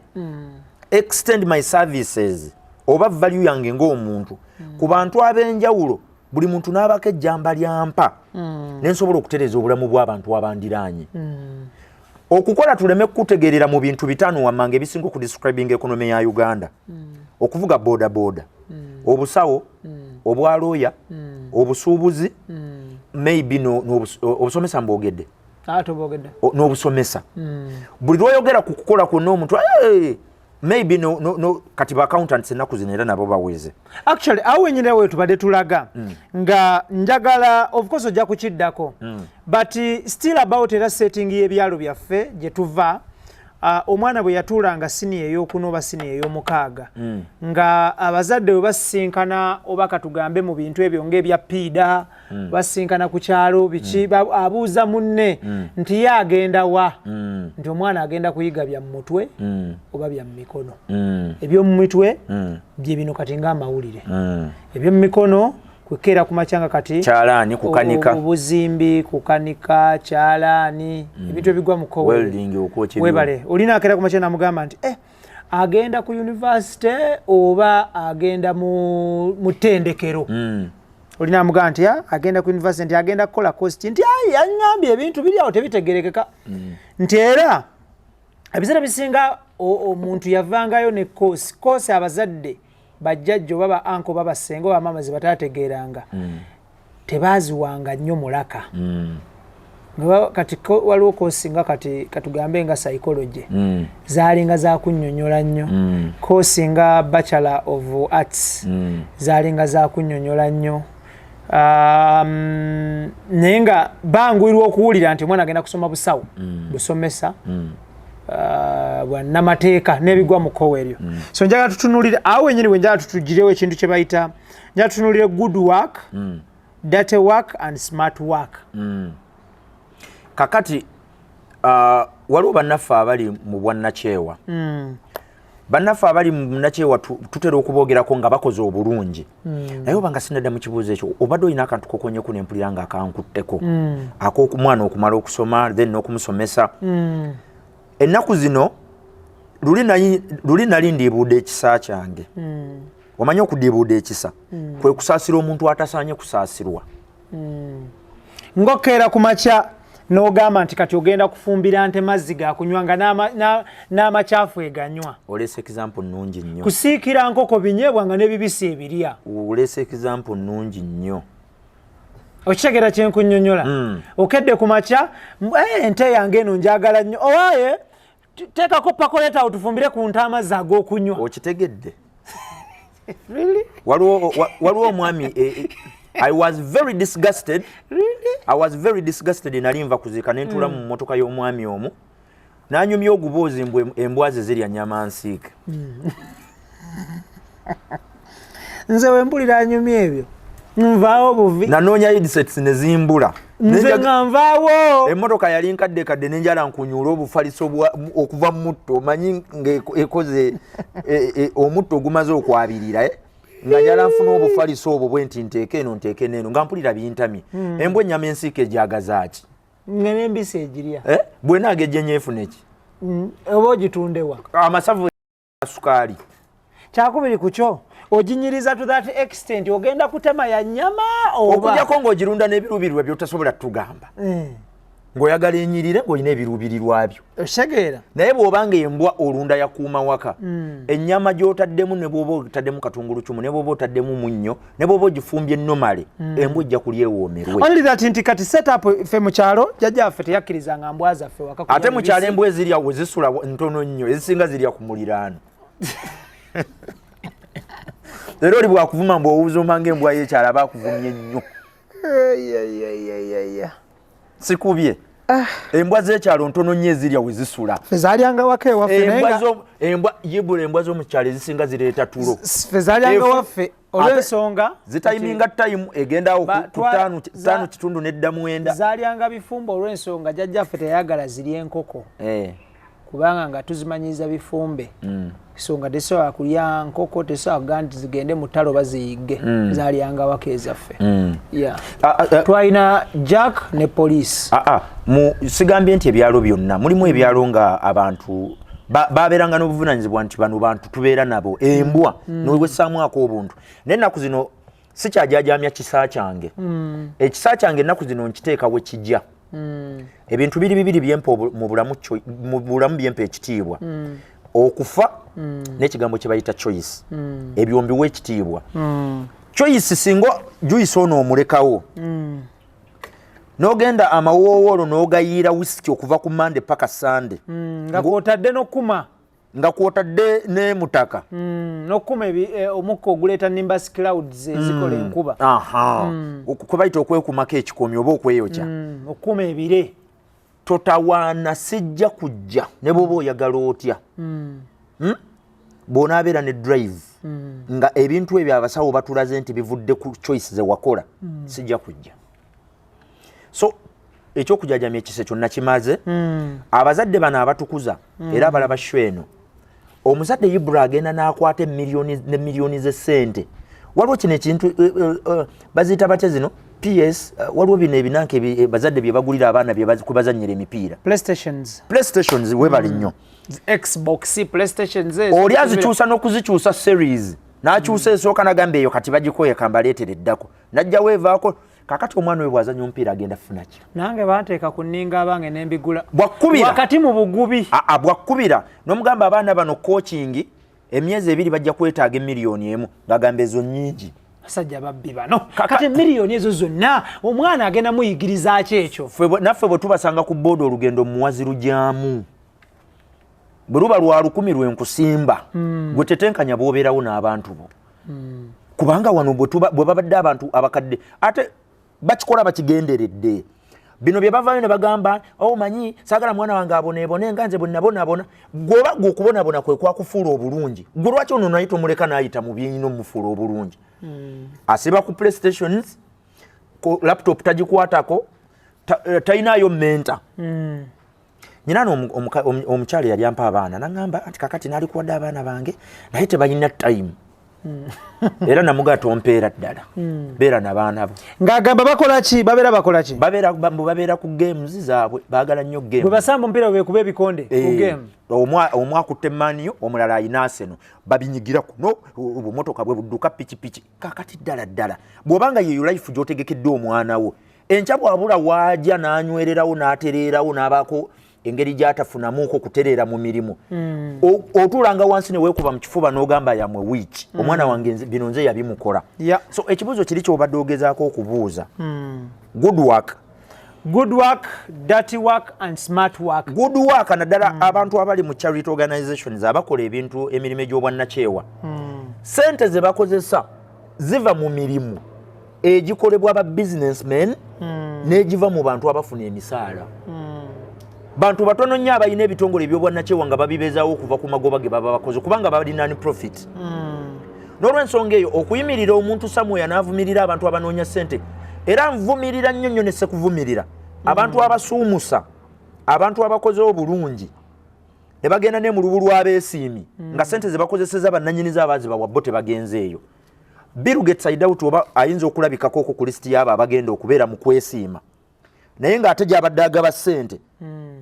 extend my services oba value yange ng'omuntu ku bantu ab'enjawulo, buli muntu n'abako ejjamba lyampa nensobola okutereeza obulamu bw'abantu abandiraanye. Okukola tuleme kutegeerera mu bintu 5 wammanga ebisinga okudescribing economy ya Uganda: okuvuga boda boda, obusawo, obwalooya, obusuubuzi, maybe obusomesa mbwogedde. Ah, tobogedde. N'obusomesa. Buli lwoyogera ku kukola kwonna omuntu, "Hey, maybe no, no, no." Kati ba accountants ennaku zino era nabo baweze. Actually, awo wenyini we tubadde tulaga nga njagala, of course ojja kukiddako, but still about era setting y'ebyalo byaffe gye tuva, omwana bwe yatuulanga siniya ey'okuna oba siniya ey'omukaaga, nga abazadde bwe basisinkana, oba katugambe mu bintu ebyo ng'ebya piida, basisinkana ku kyalo biki, abuuza munne nti ye agenda wa, nti omwana agenda kuyiga bya mu mutwe oba bya mu mikono. Ebyomu mitwe bye bino kati ng'amawulire, ebyomu mikono Kukeera ku makya nga kati kyalaani, kukanika, obuzimbi, kukanika, kyalaani, ebintu ebigwa mu kowe, welding, okwokya. Webale. Olina akeera ku makya namugamba nti agenda ku university oba agenda mu ttendekero. Olina amugamba nti, "Ah, agenda ku university," nti agenda kukola course, nti ayi yaŋŋambye ebintu biri awo tebitegerekeka, nti era ebiseera bisinga omuntu yavangayo ne course abazadde, bajjajja oba ba uncle oba basenga oba maama ze bataategeeranga, tebaziwanga nnyo mulaka. Kati waliwo course nga kati katugambe nga psychology, zaalinga zakunnyonnyola nnyo. Course nga Bachelor of Arts, zaalinga zakunnyonnyola nnyo. Naye nga banguyirwa okuwulira nti omwana agenda kusoma busawo, busomesa, bwannamateeka n'ebigwa mu kkowa eryo. So njagala tutunulire awo wenyini, we njagala tutugirewo ekintu kye bayita, njagala tutunulire good work, dirty work and smart work. Kakati waliwo bannaffe abali mu bwannakyewa. Bannaffe abali mu nnakyewa tutera okuboogerako nga bakoze obulungi. Naye oba nga sinadda mu kibuuzo ekyo, obadde olina akantu kokonyeku nempulira nga akankutteko, ak'omwana okumala okusoma then n'okumusomesa. Ennaku zino luli nali ndiibuuda ekisa kyange. Omanyi okudiibuuda ekisa kwe kusaasira omuntu atasaanye kusaasirwa. Ng'okeera ku makya n'ogamba nti kati ogenda kufumbira nte mazzi gakunywa nga n'amakyafu eganywa. Oleese example nnungi nnyo. Kusiikira nkoko binyeebwa nga n'ebibisi ebirya. Oleese example nnungi nnyo. Okitegeera kyenkunnyonnyola? Okedde ku makya, ente yange eno njagala nnyo, owaaye teekako percolator awo tufumbire ku nte amazzi ag'okunywa. Okitegedde? Really? Waliwo omwami, I was very disgusted. Really? I was very disgusted. Nali nva kuziika ne ntuula mu mmotoka y'omwami omu n'anyumya oguboozi mbwe embwa ze zirya nyama nsiike. Nze wempulira anyumya ebyo nvaawo buvi. Nanoonya headsets ne zimbula. Nze nga nvaawo. Emmotoka yali nkadde kadde, nenjala nkunyuula obufaliso okuva mu mutto, omanyi ng'ekoze omutto ogumaze okwabirira, eh? Nga njala nfuna obufaliso obwo bwe nti nteeke eno, nteeke neeno, nga mpulira bintamye. Embwa ennyama ensiike egyagazaaki? Nga n'embisi egirya. Eh? Bwenaagejja enyeefuna eki? Oba ogitundewa? Amasavu sukaali. Kyakubiri ku kyo oginyiriza to that extent ogenda kutema ya nyama oba Okujjako ng'ogirunda n'ebiruubirirwa by'otasobola tugamba, ng'oyagala enyirire ng'olina ebiruubirirwa byo. Okitegeera? Naye bw'obanga embwa olunda yakuuma waka, ennyama gy'otaddemu, ne bw'oba otaddemu katungulucumu, ne bw'oba otaddemu munnyo, ne bw'oba ogifumbye normally, embwa ejja kulya ewoomerwe. Only that nti kati setup ffe mu kyalo jjajjaffe teyakkirizanga mbwa zaffe waka kulya Ate mu kyalo bibisi. Embwa ezirya we zisula ntono nnyo, ezisinga zirya ku muliraano. Era oli bwakuvuma mbu owuzuuma ng'embwa y'ekyalo, aba akuvumye nnyo. Sikubye, embwa z'ekyalo ntono nnyo ezirya we zisula. Ffe zalyanga waka ewaffe naye Embwa embwa yibula, embwa z'omu kyalo ezisinga zireeta tulo. Ffe zalyanga waffe olw'ensonga Zitayiminga time, egendawo ku 5:15 nedda 9. Zalyanga bifumbe olw'ensonga jjajjaffe teyayagala zirya enkoko, kubanga nga tuzimanyiza bifumbe. So nga tesobola kulya nkoko, tesobola kugaa nti zigende mu ttalo baziyigge. Zalyanga waka ezaffe. Yeah. Ah, ah, ah. Twalina jack ne police. Ah, ah, mu sigambye nti ebyalo byonna mulimu ebyalo nga abantu babeeranga n'obuvunanyizibwa nti bano bantu tubeera nabo, embwa nowessaamu obuntu. Naye ennaku zino sikyajajamya kisa kyange. Ekisa kyange ennaku zino nkiteeka we kijja. Ebintu biri bibiri byempa mu bulamu byempa ekitiibwa: okufa n'ekigambo kye bayita choice. Ebyo mbiwa ekitiibwa. Choice, singa juice ono omulekawo n'ogenda amawoowoolo n'ogayiira wisiki okuva ku Mande paka Sande, nga kwotadde n'okuma, nga kwotadde n'emutaka, n'okuma omukka oguleeta nimbus clouds ezikola enkuba. Aha, kwe bayita okwekumako ekikomi oba okweyokya. Okuma ebire. Totawaana, sijja kujja ne bwoba oyagala otya. Bw'onaabeera ne drive nga ebintu ebyo abasawo batulaze nti bivudde ku choice ze wakola, sijja kujja. So ekyokujajamya ekisa kyonna kimaze. Abazadde bano abatukuza era abalaba show eno, omuzadde Ibra agenda n'akwata emiliyoni ne miliyoni z'essente. Waliwo kino ekintu, baziyita batya zino PS? Waliwo bino ebinanka bazadde bye bagulira abaana kwe bazannyira emipiira. PlayStations. PlayStations, webali nnyo. Xbox, PlayStations ezo. Oli azikyusa n'okuzikyusa series, n'akyusa esooka, nagamba eyo kati bagikoye, kambaleetere eddako, najjawo evaako. Kakati omwana oyo bw'azanya omupiira agenda kufuna ki? Nange banteeka ku nninga abange nembigula. Bwakkubira. Wakati mu bugubi. Aa, bwakkubira n'omugamba abaana bano coaching emyezi 2 bajja kwetaaga emiliyoni 1, ng'agamba ezo nnyingi. Basajja babbi bano. Kati miliyoni ezo zonna omwana agenda muyigiriza ki ekyo? Naffe bwe tubasanga ku booda, olugendo muwazi lugyamu bwe luba lwa 1000 lwenkusimba, gwe tetenkanya bw'obeerawo n'abantu bo, kubanga wano bwe babadde abantu abakadde ate bakikola bakigenderedde. Bino bye bavaayo ne bagamba, "Oh, manyi saagala mwana wange aboneebone nga nze bwe nabonaabona." Gweoba gwe okubonaabona kwe kwakufuula obulungi, gwe lwaki ono naye tomuleka n'ayita mu byeyina omufuula obulungi? Asiba ku PlayStations, ku laptop tagikwatako, talinayo mentor. Nyina omukyala yali ampa abaana, naŋŋamba nti kakati nalikuwadde abaana bange naye tebalina time. Era namugaa, "Tompeera ddala, beera nabaana bo." Ng'agamba bakola ki? Babeera bakola ki? Mbu babeera ku games zaabwe, baagala nnyo Bwe games. basamba omupiira, bwekuba ebikonde ku game. Omu akutte Man U, omulala ayina Arsenal, babinyigira kuno, obumotoka bwe budduka, pikipiki. Kakati ddala ddala bw'obanga yeyo life gy'otegekedde omwana wo, enkya bw'abula waajja n'anywererawo n'atereerawo n'abaako engeri gy'atafunamuuko kutereera mu mirimu, otuulanga wansi ne weekuba mu kifuba n'ogamba, "Yamwe wiiki omwana wange bino nze yabimukola." So ekibuuzo kiri ky'obadde ogezaako okubuuza, good work. Good work, dirty work and smart work. Good work, naddala abantu abali mu charity organizations, abakola ebintu, emirimu egy'obwannakyewa, sente ze bakozesa ziva mu mirimu egikolebwa ba businessmen n'egiva mu bantu abafuna emisaala. Bantu batono nnyo abalina ebitongole ebyobwannakyewa nga babibeezaawo okuva ku magoba ge baba bakoze, kubanga bali non profit. N'olwensonga eyo, okuyimirira omuntu somewhere n'avumirira abantu abanoonya ssente, era nvumirira nnyo nnyo ne sekuvumirira abantu abasuumusa abantu abakoze obulungi ne bagenda ne mu lubu lw'abeesiimi nga ssente ze bakozeseza bannanyiniza abaazibawa bo tebagenze eyo. Bill Gates, I doubt oba ayinza okulabikako okwo ku lisiti y'abo abagenda okubeera mu kwesiima, naye ng'ate gy'abadde agaba ssente,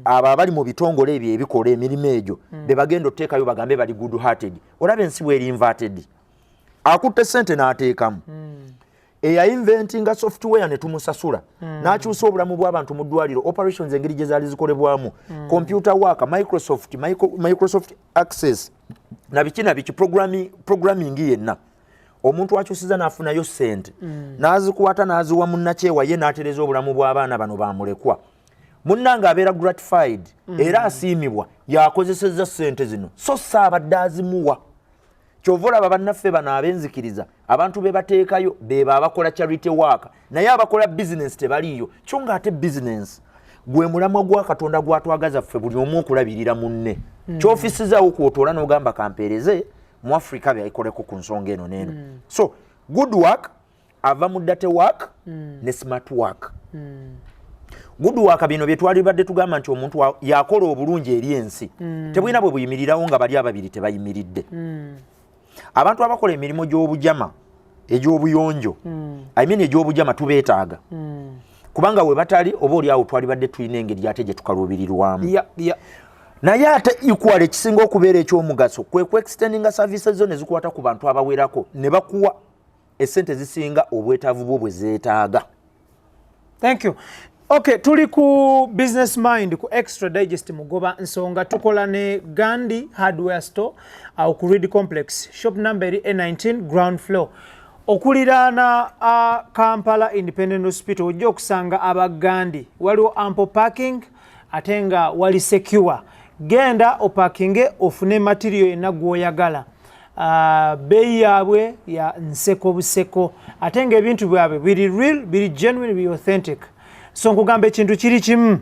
abo abali mu bitongole ebyo ebikola emirimu egyo be bagenda otuteekayo bagambe bali good hearted. Olaba ensi bweri inverted, akutte ssente n'ateekamu, eyainventinga software ne tumusasula n'akyusa obulamu bw'abantu mu ddwaliro, operations engeri gye zaali zikolebwamu, computer work, Microsoft, Microsoft Access na biki na biki, programming yenna. Omuntu akyusiza n'afunayo ssente n'azikwata n'aziwa munnakyewa, ye n'atereza obulamu bw'abaana bano bamulekwa. Munnange abeera gratified era asiimibwa yakozesezza ssente zino, so saabadde azimuwa. Kyova olaba bannaffe bano ab'enzikiriza, abantu be bateekayo beba abakola charity work, naye abakola bizinesi tebaliiyo. Kyo ng'ate bizinesi gwe mulamwa gwa Katonda gwatwagaza ffe buli omu okulabirira munne. Kyofisizaawo kwotoola n'ogamba, "Kampeereze mu Afrika byakoleko ku nsonga eno n'eno." So good work ava mu dirty work ne smart work. Good work, bino bye twalibadde tugamba nti omuntu yakola obulungi eri ensi, tebulina bwe buyimirirawo nga bali ababiri tebayimiridde. Abantu abakola emirimu gy'obujama, egy'obuyonjo, I mean egy'obujama, tubeetaaga, kubanga we batali oba oli awo twalibadde tulina engeri ate gye tukaluubirirwamu. Naye ate equal ekisinga okubeera ekyomugaso kwe ku extendinga services zo ne zikwata ku bantu abawerako ne bakuwa essente zisinga obwetaavu bwo bwe zeetaaga. Thank you. Okay, tuli ku Business Mind ku Extra Digest Mugoba Nsonga. Tukola ne Gandhi Hardware Store awo ku Reed Complex, shop number eri A19, ground floor, okuliraana Kampala Independent Hospital. Ojja okusanga abagandi, waliwo ample parking ate nga wali secure. Genda opakinge ofune material yenna gw'oyagala. Beeyi yaabwe ya nseko buseko, ate ng'ebintu byabwe biri real, biri genuine, biri authentic. So nkugamba ekintu kiri kimu,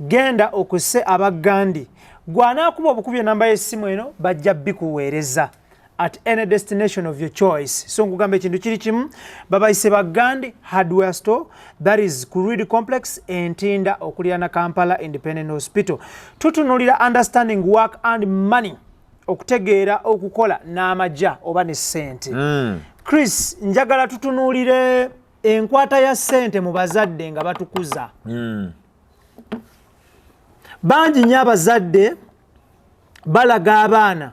genda okuse abagandi. Gwanaakuba obukubi enamba y'essimu eno, bajja bikuweereza at any destination of your choice. So nkugamba ekintu kiri kimu, babayise Bagandi Hardware Store, that is ku Reed Complex, Entinda, okuliraana Kampala Independent Hospital. Tutunulira understanding work and money, okutegeera okukola n'amagya oba ne ssente. Chris, njagala tutunuulire enkwata ya ssente mu bazadde nga batukuza. Bangi nnyo abazadde balaga abaana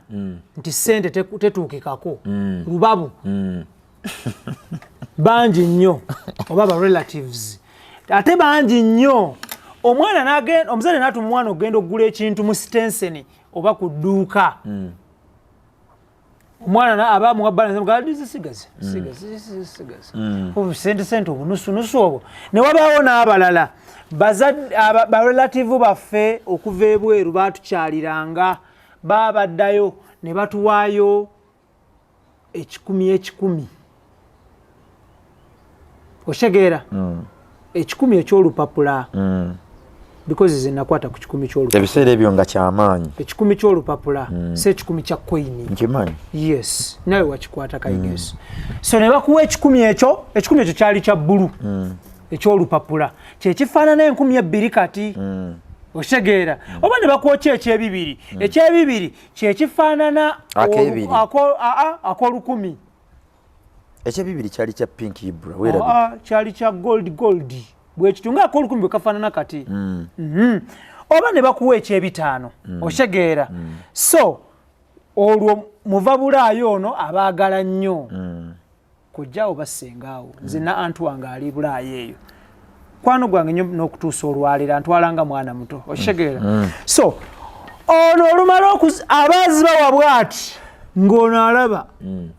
nti ssente tetuukikako lubabu. Bangi nnyo oba ba relatives, ate bangi nnyo omwana omuzadde n'atuma omwana okugenda okugula ekintu mu sitenseni oba ku dduuka. Omwana aba muwa balance, sigaze sigaze sigaze sente sente obunusunusu obwo. Ne wabaawo n'abalala barelative baffe okuva ebweru batukyaliranga, babaddayo ne batuwaayo 100 100, okitegeera? 100 ekyolupapula, because ze nakwata ku 100 kyolupapula. Ebiseera ebyo nga kyamaanyi. 100 kyolupapula, si 100 kya koini. Nkimanyi. Yes, nawe wakikwata kaigeso. So ne bakuwa 100 ekyo, 100 ekyo kyali kya bbulu ekyolupapula, kyekifaanana 2000 kati, okitegeera? Oba ne bakwokya ekyebibiri, ekyebibiri kyekifaanana Ak'ebiri. ak'olukumi. Ekyebibiri kyali kya pink, Ibra, weerabye. Kyali kya gold gold bwekityo nga ak'olukumi bwe kafaanana kati. Oba ne bakuwa ekyebitaano, okitegeera? So olwo muva bulaayo ono abaagala nnyo kojjaawo bassengaawo. Nze na antu wange ali bulaayo eyo, kwano gwange nnyo n'okutuusa olwaleero antwala nga mwana muto, okitegeera? So ono olumala abaazibawa bwati ng'ono alaba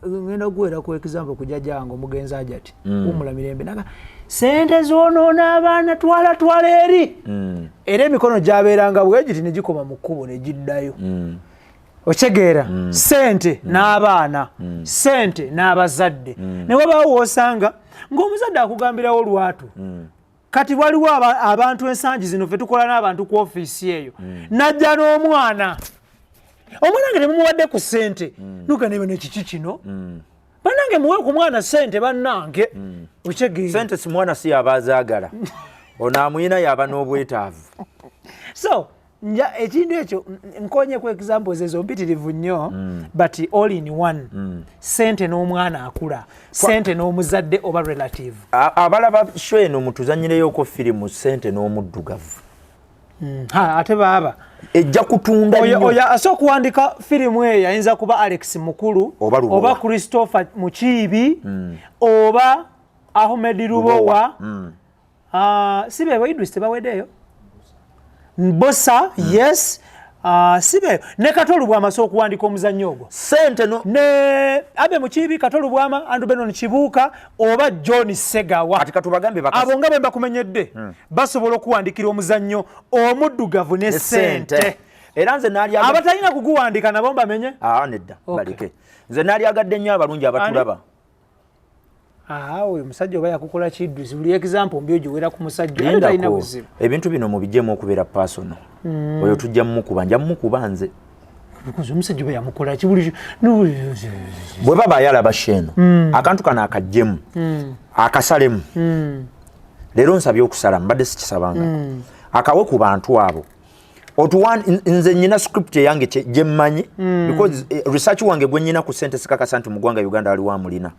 ngenda kuweera ku example ku jjajja wange omugenzi ajati wumula mirembe naga sente zoonoona abaana, twala twala eri. Era emikono gyabeeranga bwegiti ne gikoma mu kkubo ne giddayo, okitegeera? Sente n'abaana, sente n'abazadde. Ne wabaawo woosanga ng'omuzadde akugambirawo lwatu. Kati waliwo abantu ensangi zino ffe tukola n'abantu ku ofiisi eyo, najja n'omwana, omwana nga temumuwadde ku ssente, nuganebe nekiki kino, bannange muwe ku mwana ssente, bannange, okitegeera? Sente si mwana si yaba azaagala, ono amuyina yaba n'obwetaavu. So nja ekintu ekyo nkonye ku examples ezo mpitirivu nnyo, but all in one, sente n'omwana akula, sente n'omuzadde oba relative. Abalaba show eno, mutuzanyireyoko firimu Sente n'Omuddugavu. Ha, ate baaba ejja kutunda oyo nnyo. Oyo asooka okuwandika firimu eyo ayinza kuba Alex Mukulu oba Lubowa. Oba Christopher Mukiibi oba Ahmed Lubowa. Ah, si bebo Idris tebaweddeeyo, Bosa, yes. Ah, si beyo ne Kato Lubwama asobola okuwandika omuzannyo ogwo. Sente no ne Abe Mukiibi, Kato Lubwama, Andrew Benon Kibuuka oba John Segawa. Kati katubagambe abo nga bwe mbakumenyedde basobola okuwandikira omuzannyo Omuddugavu ne Sente. Sente. Era nze naalyagadde Abatalina kuguwandika nabo mbamenye? Ah, nedda. Okay. Baleke. Nze naalyagadde nnyo abalungi abatulaba. Ah, oyo omusajja oba yakukola kiddusi, buli example mbi ogiwera ku musajja, ate talina Lindako, buzibu. Ebintu bino mubijjemu okubeera personal. Oyo tujja mumukuba, nja mumukuba nze. Because omusajja oba yamukola ki buli Bwe baba ayalaba show eno, akantu kano akajjemu, akasalemu. Leero nsabye okusala, mbadde sikisabanga, akawe ku bantu abo. Nze nyina script eyange gye mmanyi, because research wange gwe nyina ku sente sikakasa nti mu ggwanga Uganda waliwo amulina.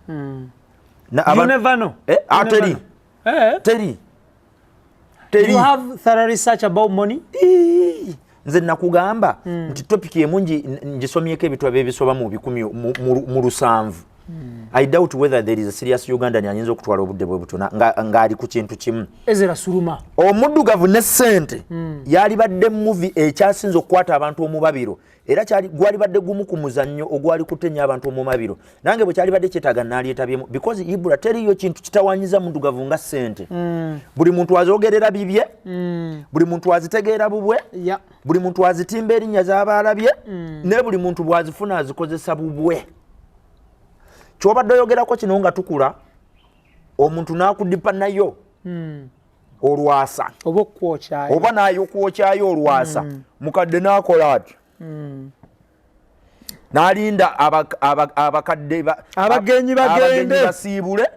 You never know. Eh, ah, You never teri. Know. Eh? Teri, teri. You have thorough research about money? Ii, nze nakugamba nti topic emu ngisomyeko ebitabo ebisoba mu 170. I doubt whether there is a serious Ugandan ayinza okutwala obudde bwe butyo ng'ali ku kintu kimu. Ezera Suruma. Omuddugavu ne Sente yalibadde movie ekyasinze okukwata abantu omubabiro, era gwalibadde gumu ku muzannyo ogwali kutenya abantu omumabiro. Nange bwe kyalibadde kyetaaga naalyetabyeemu, because Ibra, teriyo kintu kitawanyiza muddugavu nga ssente. Buli muntu azogerera bibye, buli muntu azitegeera bubwe, buli muntu azitimba erinnya z'aba alabye, naye buli muntu bw'azifuna azikozesa bubwe. Kyobadde oyogerako kino, nga tukula omuntu n'akudipa nayo olwasa oba okukwokyayo. Oba nayokwokyayo olwasa, mukadde n'akola ati n'alinda abakadde Abagenyi bagende. Abagenyi basiibule,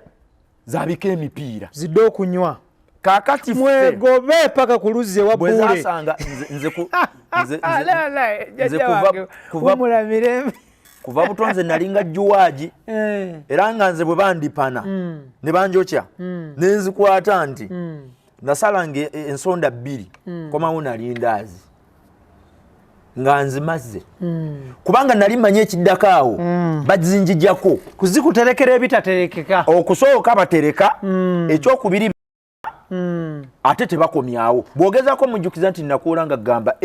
zabika emipiira zidde okunywa. Kaakati ffe mwegobe paka ku luzzi ewa bwe Bbuule. zasanga nze Wumula mirembe. Kuva buto nze nalinga juwaagi. Era nga nze bwe bandipana ne banjokya nenzikwata nti nasalanga ensonda 2 komawo nalindaazi nga nzimaze kubanga nali mmanyi ekiddako awo bazinjijako kuzikuterekera ebitaterekeka. Okusooka batereka, ekyokubiri ate tebakomyawo. Bw'ogezaako mujjukiza nti nakuwola nga gamba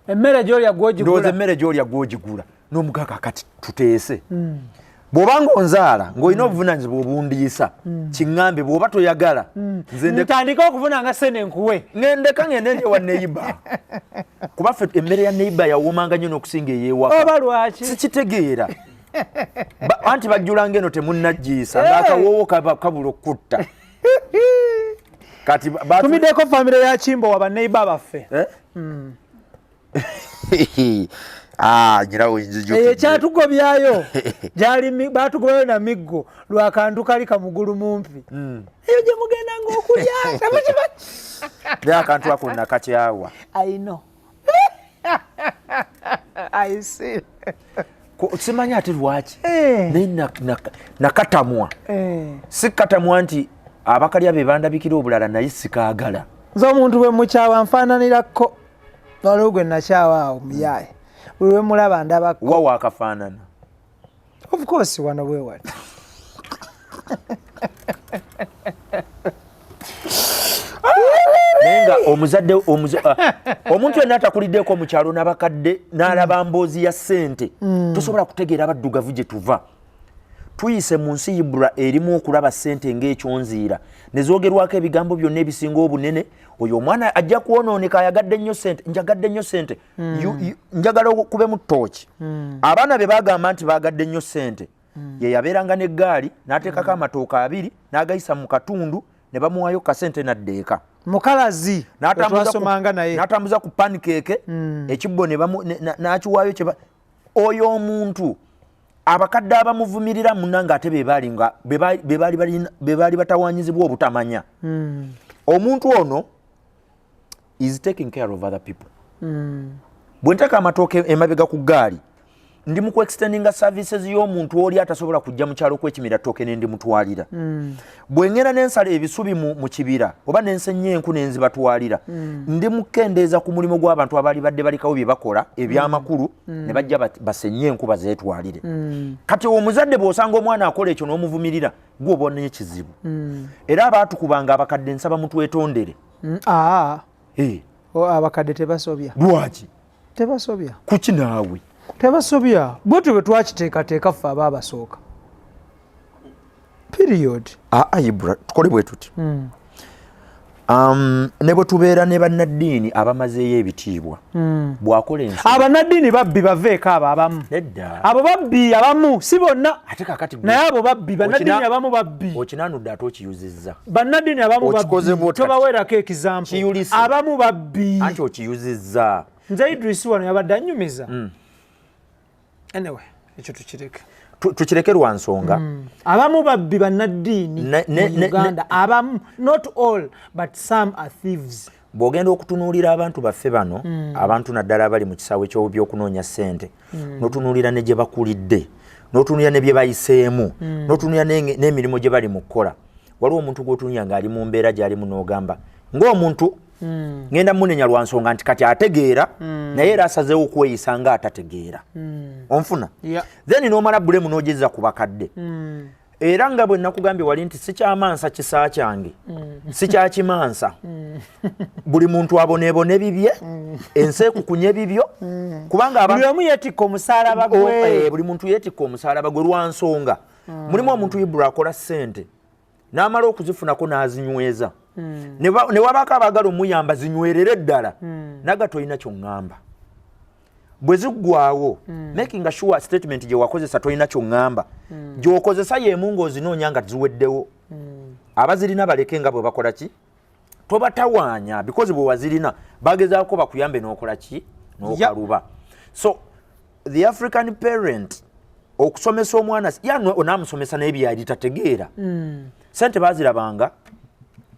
emmere gy'olya ndowooza gw'ogigula. Emmere gy'olya gw'ogigula n'omugaga. Kati tuteese, bw'obanga onzaala ng'olina obuvunaanyizibwa obundiisa, kiŋŋambe. Bw'oba toyagala, nze ntandike okuvunanga sente nkuwe. Ŋŋendeka ŋŋende ndi ewa neighbour, kuba ffe emmere ya neighbour yawoomanga nnyo n'okusinga ey'ewaka. Oba lwaki? Sikitegeera. Anti bajjulanga eno temunnaggiisa ng'akawoowo kabula okutta. Kati tumiddeko famire ya Kimbowa, baneighbour baffe. Eh? Ah, nyirawo nzijukidde. Eyo ekyatugobyayo gyali batugobayo na miggo lwakantu kali kamugulu mumpi. Eyo gye mugendanga okulya, temukimanyi? Naye akantu ako nakakyawa. I know. I see. Simanyi ate lwaki naye nakatamwa. Si katamwa nti abakalya be bandabikira obulala, naye sikaagala. Nze omuntu bwe mukyawa nfaananirako, waliwo gwe nakyawa awo muyaaye, buli lwe mulaba ndabako. Wa wakafaanana? Of course, wano bwe wati. Naye nga omuzadde omuntu yenna atakuliddeko mu kyalo n'abakadde n'alaba mboozi ya ssente, tosobola kutegeera abaddugavu gye tuva. Tuyise mu nsi Ibra erimu okulaba ssente ng'ekyonziira, ne zoogerwako ebigambo byonna ebisinga obunene. Oyo omwana ajja kwonooneka, ayagadde nnyo ssente, njagadde nnyo ssente. Njagala okubemu ttooki. Abaana be bagamba nti baagadde nnyo ssente, ye yabeeranga n'eggaali n'ateekako amatooka 2 n'agayisa mu katundu ne bamuwaayo kasente nadda eka. Mukalazi twasomanga naye. N'atambuza ku pancake ekibbo ne n'akiwaayo kyeba. Oyo omuntu abakadde abamuvumirira munanga ate be baali nga be baali batawanyizibwa obutamanya. Omuntu ono is taking care of other people. Bwe nteeka amatooke emabega ku ggaali, ndi mu kuextendinga services y'omuntu oli atasobola kujja mu kyalo kwekimira ttooke ne ndimutwalira. Bwe ngenda nensala ebisubi mu kibira oba nensenya enku nenzibatwalira, ndi mu kukendeeza ku mulimu gw'abantu abaali badde balikawo bye bakola ebyamakulu ne bajja basenye enku bazeetwalire. Kati omuzadde bw'osanga omwana akola ekyo n'omuvumirira, gwe oba n'ekizibu. Era abaatukubanga abakadde, nsaba mutwetondere. Aa. Eh, abakadde tebasobya. Lwaki? Tebasobya. Kuki naawe? Tebasobya, bwetyo bwe twakiteekateeka ffe aba abasooka, period. Aa, Ibra, tukole bwe tuti. Ne bwe tubeera ne bannaddiini abamazeeyo ebitiibwa, bw'akola ensobi Abannaddiini babbi, baveeko abo abamu. Nedda. Abo babbi abamu, si bonna. Ate kakati Naye abo babbi, bannaddiini abamu babbi. Okinaanudde ate okiyuzizza. Bannaddiini abamu Okikoze babbi. bw'oti kati. Tobaweerako example. Kiyulise. Abamu babbi. Anti okiyuzizza. Nze Idris wano yabadde annyumiza. Anyway, ekyo tukireke. Tukireke lwa nsonga. Abamu babbi, bannaddiini mu Uganda abamu, not all, but some are thieves. Bw'ogenda okutunuulira abantu baffe bano, abantu naddala abali mu kisaawe ky'obyokunoonya ssente, n'otunuulira ne gye bakulidde, n'otunuulira ne bye bayiseemu, n'otunuulira n'emirimu gye bali mu kukola, waliwo omuntu gw'otunuulira ng'ali mu mbeera gy'alimu n'ogamba ng'omuntu ngenda munenya lwa nsonga nti kati ategeera, naye era asazeewo okweyisa nga atategeera. Onfuna? Yeah. Then n'omala bulemu n'ogeza ku bakadde. Era nga bwe nakugambye wali nti sikyamansa kisa kyange, sikyakimansa. Buli muntu aboneebone bibye, ensi ekukunya ebibyo, kubanga buli omu yeetikka omusaalaba gwe. Buli muntu yeetikka omusaalaba gwe lwa nsonga mulimu omuntu, Ibra, akola ssente n'amala okuzifunako n'azinyweza. Ne wabaako abaagala omuyamba zinywerere ddala, naga tolina kyoŋŋamba. Bwe ziggwawo, making sure statement gye wakozesa, tolina kyoŋŋamba, gy'okozesa y'emu ng'ozinoonya nga ziweddewo. Abazirina baleke nga bwe bakola ki, tobatawaanya, because bwe wazirina bagezaako bakuyambe n'okola ki, n'okaluba. So the African parent okusomesa omwana ya onaamusomesa naye byali tategeera. Sente bazirabanga.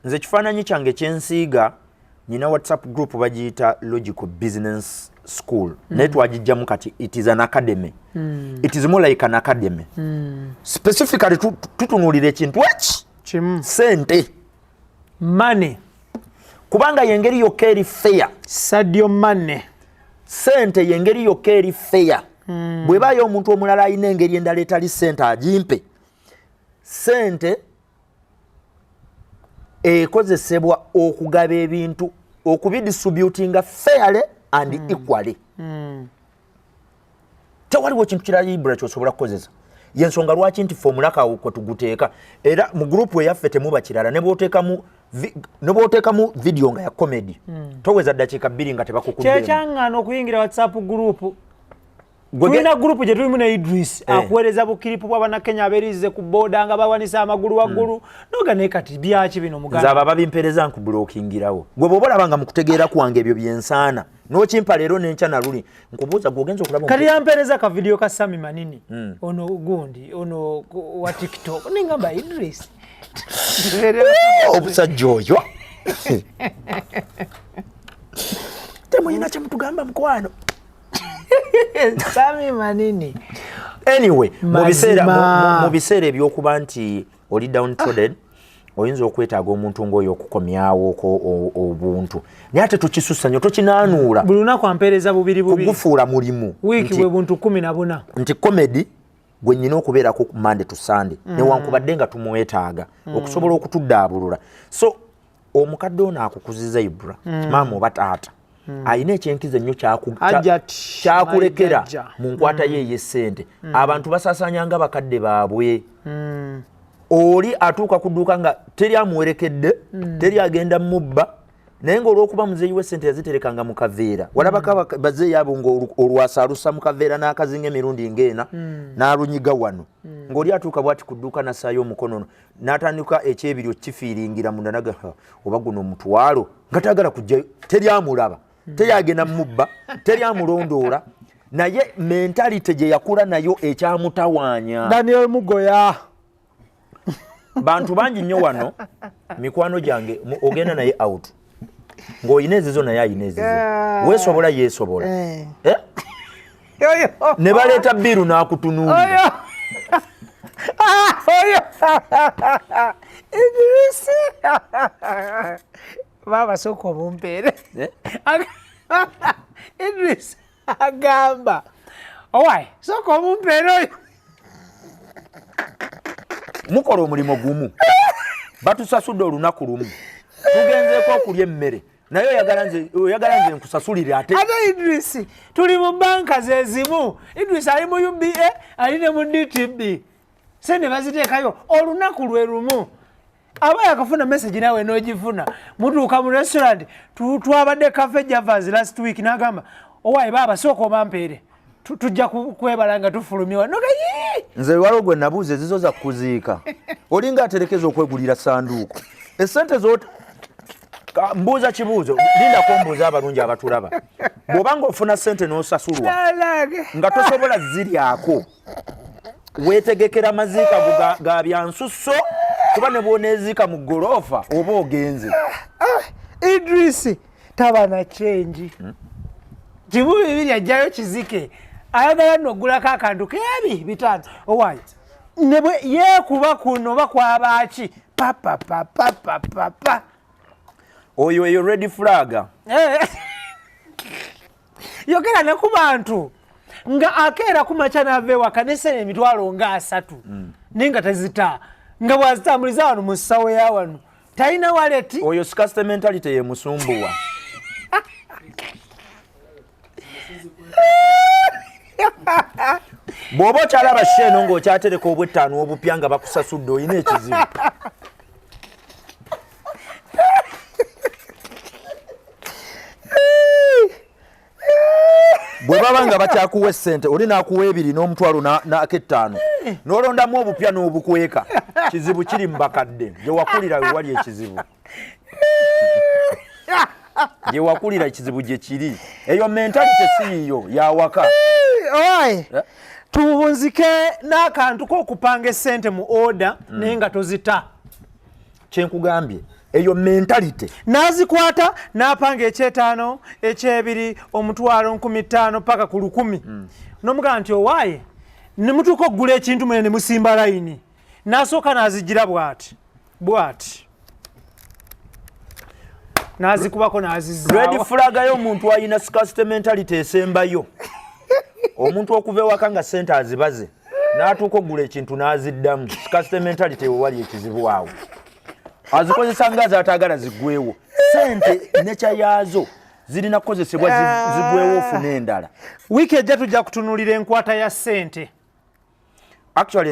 Nze ekifaananyi kyange kyensiiga Nyina WhatsApp group bagiyita Logical Business School, naye twagijjamu, kati it is an academy. It is more like an academy. Specifically tutunuulira ekintu eki Kimu. Sente. Money. Kubanga yengeri yokka eri fair. Sadio Mane. Sente yengeri yokka eri fair. Bwebaayo omuntu omulala alina engeri endala etali sente, agimpe. Sente ekozesebwa okugaba ebintu, okubidistributinga fairly and equally. Tewaliwo kintu kirala, Ibra, kyosobola kukozesa. Yensonga lwaki nti fe omulaka awo kwe tuguteeka, era mu group eyaffe temuba kirala. Ne bw'oteekamu video nga ya comedy, toweza ddakiika 2 nga tebakukuddemu. Kyekyaŋŋaana okuyingira WhatsApp group. Tulina group gye tulimu ne Idris. Akuweereza bukiripu bw'abannakenya abeerize ku booda nga bawanisa amagulu waggulu, noga naye kati byaki bino? Nze muganda abo ababimpeereza nkubulokingirawo. Gwe bw'oba olaba nga mu kutegeera kwange ebyo byensaana n'okimpa leero n'enkya naluli nkubuuza, gwe ogenza okulaba Kati yampeereza ka video ka Sami Manini, ono gundi ono wa TikTok, nengamba, Idris. Obusajja oyo temulina kyemutugamba, mukwano. Sami Manini. Anyway, mu biseera Mazima. mu biseera ebyokuba nti oli downtrodden, oyinza okwetaaga omuntu ng'oyo okukomyawoko obuntu, naye ate tokisussa nnyo, tokinaanuula. Buli lunaku ampeereza bubiri bubiri. Kugufuula mulimu. Wiiki bwe buntu 14. Nti comedy gwe nyina okubeerako ku Monday to Sunday, newankubadde nga tumwetaaga okusobola okutuddaabulula. So omukadde ono akukuziza, Ibra, maama oba taata, alina ekyenkizo ennyo Hajjat, kyakulekera my jjajja. mu nkwata ye ey'essente. Abantu basaasaanya nga bakadde baabwe. Oli atuuka ku dduuka nga teri amuwerekedde, teri agenda mubba, naye ngaolwokuba muzeeyi w'essente yaziterekanga mu kaveera. Walabako bazeeyi abo nga olwasa alussa mu kaveera n'akazinga emirundi ng'ena n'alunyiga wano, ng'oli atuuka bwati ku dduuka n'assaayo omukono n'atandika ekyebiri okifiiringira munda naga, "Ha, oba guno omutwalo," nga tayagala kujjayo, teri amulaba, teri agenda mubba, teri amulondoola, naye mentality gye yakula nayo ekyamutawaanya. Daniel Mugoya. Bantu bangi nnyo wano, mikwano gyange, ogenda naye out ng'olina ezizo naye ayina ezizo, weesobola, yeesobola. Eh? Oyo. Ne baleeta bill n'akutunuulira. Oyo. Ah, oyo Idrisi, baaba sooka obumpeere. Eh? Idris agamba, owai, sooka omumpeere oyo. Mukola omulimu gumu, batusasudde olunaku lumu, tugenzeeko okulya emmere, naye oyagala nze nkusasulire ate. Ate Idris, tuli mu banka zezimu. Idris ali mu UBA, ali ne mu DTB, sente baziteekayo olunaku lwe lumu. Aba yakafuna message, nawe n'ogifuna. Mutuuka mu restaurant, twabadde Cafe Javas last week, n'agamba, owaayi baaba sooka obampeere, tujja kwebala nga tufulumye noga. Nze waliwo gwe nabuuza, ezizo za kuziika olinga aterekeza okwegulira sanduuko esente zot. Mbuuza kibuuzo, lindako mbuuza abalungi abatulaba: bw'oba ng'ofuna sente n'osasulwa nga tosobola ziryako, weetegekera maziika go ga byansusso, kuba ne bw'oneeziika mu goloofa oba ogenze. Idrisi taba na change. 1,200 ajjayo kizike, ayagala nno ogulako akantu kebi 500. Owaayi, nebwe yeekuba kuno oba kwabaaki, papapapapapapa. Oyo eyo red flag. Eh. Yogera ne ku bantu nga akeera ku makya n'ava ewaka nesene emitwalo nga 30, naye nga tezita, nga bwazitambuliza wano mu ssawo ya wano, talina wallet. Oyo scarcity mentality yemusumbuwa. Bw'oba okyalaba sheeno ng'okyatereka obwettaano obupya nga bakusasudde, olina ekizibu. Bwe baba nga bakyakuwa essente, oli n'akuwa ebiri n'omutwalo n'akettaano, n'olondamu obupya n'obukweka, kizibu kiri mu bakadde. Gye wakulira we wali ekizibu, gye wakulira ekizibu gye kiri. Eyo mentality si yiyo, yawaka. Oi, tubunzike n'akantu k'okupanga essente mu order, naye nga tozita. Kyenkugambye, Eyo mentality. N'azikwata n'apanga ekyetaano, ekyebiri, 100, 5,000 paka ku 1,000. N'omugamba nti owaaye ne mutuuka okugula ekintu mwene ne musimba layini, n'asooka n'azigira bw'ati bw'ati, n'azikubako Red n'azizzaawo. flag y'omuntu alina scarcity mentality esembayo, omuntu okuva ewaka nga sente azibaze n'atuuka okugula ekintu n'aziddamu. Scarcity mentality wewali ekizibu awo. Azikozesa nga zaataagala ziggwewo. Sente nekya yaazo zirina kukozesebwa zigwewo ofune endala. Wiiki ejja tujja kutunuulira enkwata ya ssente. Actually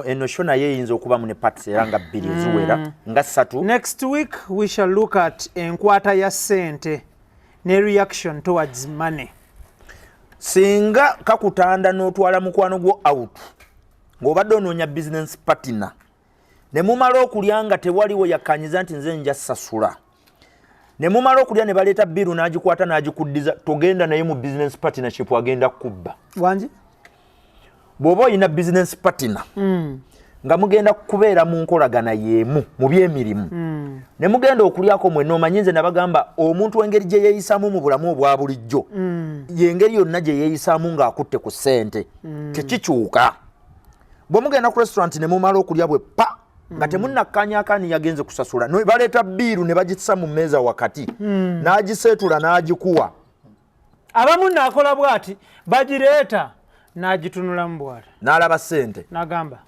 eno show naye eyinza okubamu ne parts era nga bbiri eziwera nga ssatu. Next week we shall look at enkwata ya ssente ne reaction towards money. Singa kakutanda n'otwala mukwano gwo out ng'obadde onoonya business partner, ne mumala okulya nga tewaliwo yakkanyiza nti nze nja sasula, ne mumala okulya ne baleeta bill n'agikwata n'agikuddiza, togenda naye mu business partnership, agenda kubba. Wangi? Bw'oba olina business partner nga mugenda kubeera mu nkolagana y'emu mu byemirimu, ne mugenda okulyako mwenna, omanyi nze nabagamba omuntu engeri gye yeeyisaamu mu bulamu obwa bulijjo yengeri yonna gye yeeyisaamu ng'akutte ku ssente, tekikyuka. Bwe mugenda ku restaurant ne mumala okulya bwe pa nga temunnakkaanya yagenze kusasula, baleeta bill ne bagisa mu mmeeza wakati, n'agiseetula n'agikuwa. Abamu naakola bw'ati, bagireeta n'agitunulamu bw'ati. N'alaba ssente. N'agamba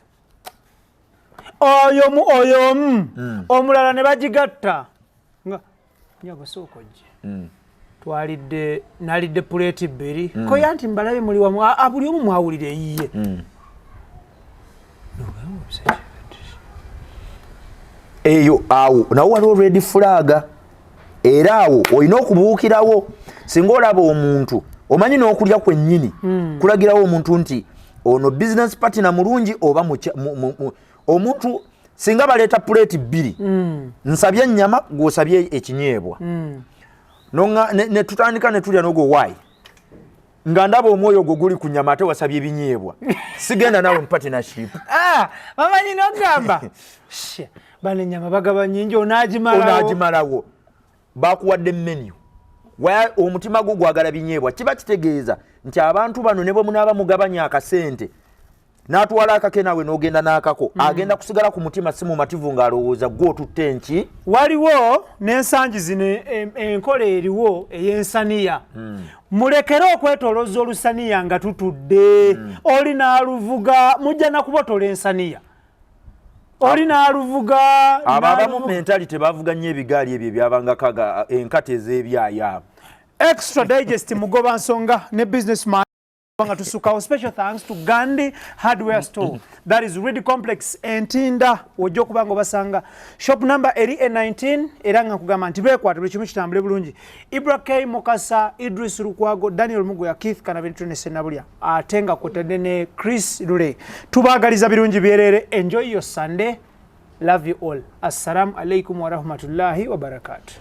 oyo mu oyo omu omulala ne bagigatta nga nyabo sooka ojje. Twalidde, nalidde puleeti bbiri. Koya nti mbalabe muli wamu. Ah, buli omu mwawulira eyiye. Eyo awo nawo waliwo red flag, era awo olina okubuukirawo singa olaba omuntu omanyi n'okulya kwennyini kulagirawo omuntu nti ono business partner mulungi oba omuntu singa baleeta puleeti bbiri, nsabye ennyama, gw'osabye ekinyeebwa, ne tutandika ne tulya n'ogwo waayi nga ndaba omwoyo ogwo guli ku nyama ate wasabye ebinyeebwa, sigenda naawe mu partnership. Ah, bamanyi nogamba bano ennyama bagaba nyingi, onaagimalawo. Onaagimalawo. Bakuwadde menu, omutima gwo gwagala binyeebwa, kiba kitegeeza nti abantu bano ne bwe munaaba mugabanya akasente n'atwala akake naawe n'ogenda n'akako, agenda kusigala ku mutima si mumativu ng'alowooza gwe otutte nki. Waliwo n'ensangi zino enkola eriwo ey'ensaniya. Mulekere okwetolooza olusaniya nga tutudde. Oli n'aluvuga, mujja nakubotola ensaniya, oli n'aluvuga. Abo abamu mentality bavuga nnyo ebigaali ebyo ebyabangako enkata ez'ebyayi abo. Extra Digest, mugoba nsonga ne businessman nga tusukawo. Special thanks to Gandhi Hardware Store, that is Reed Complex, Entinda, wojja okuba nga obasanga, shop number eri A19. Era nga nkugamba nti beekwata buli kimu kitambule bulungi. Ibra K Mukasa, Idris Lukwago, Daniel Mugoya, Keith Kanabintu Senabulya, ate nga kwotadde ne Chris Lule, tubaagaliza birungi byerere. Enjoy your Sunday. Love you all. Assalamu alaikum warahmatullahi wabarakatuh.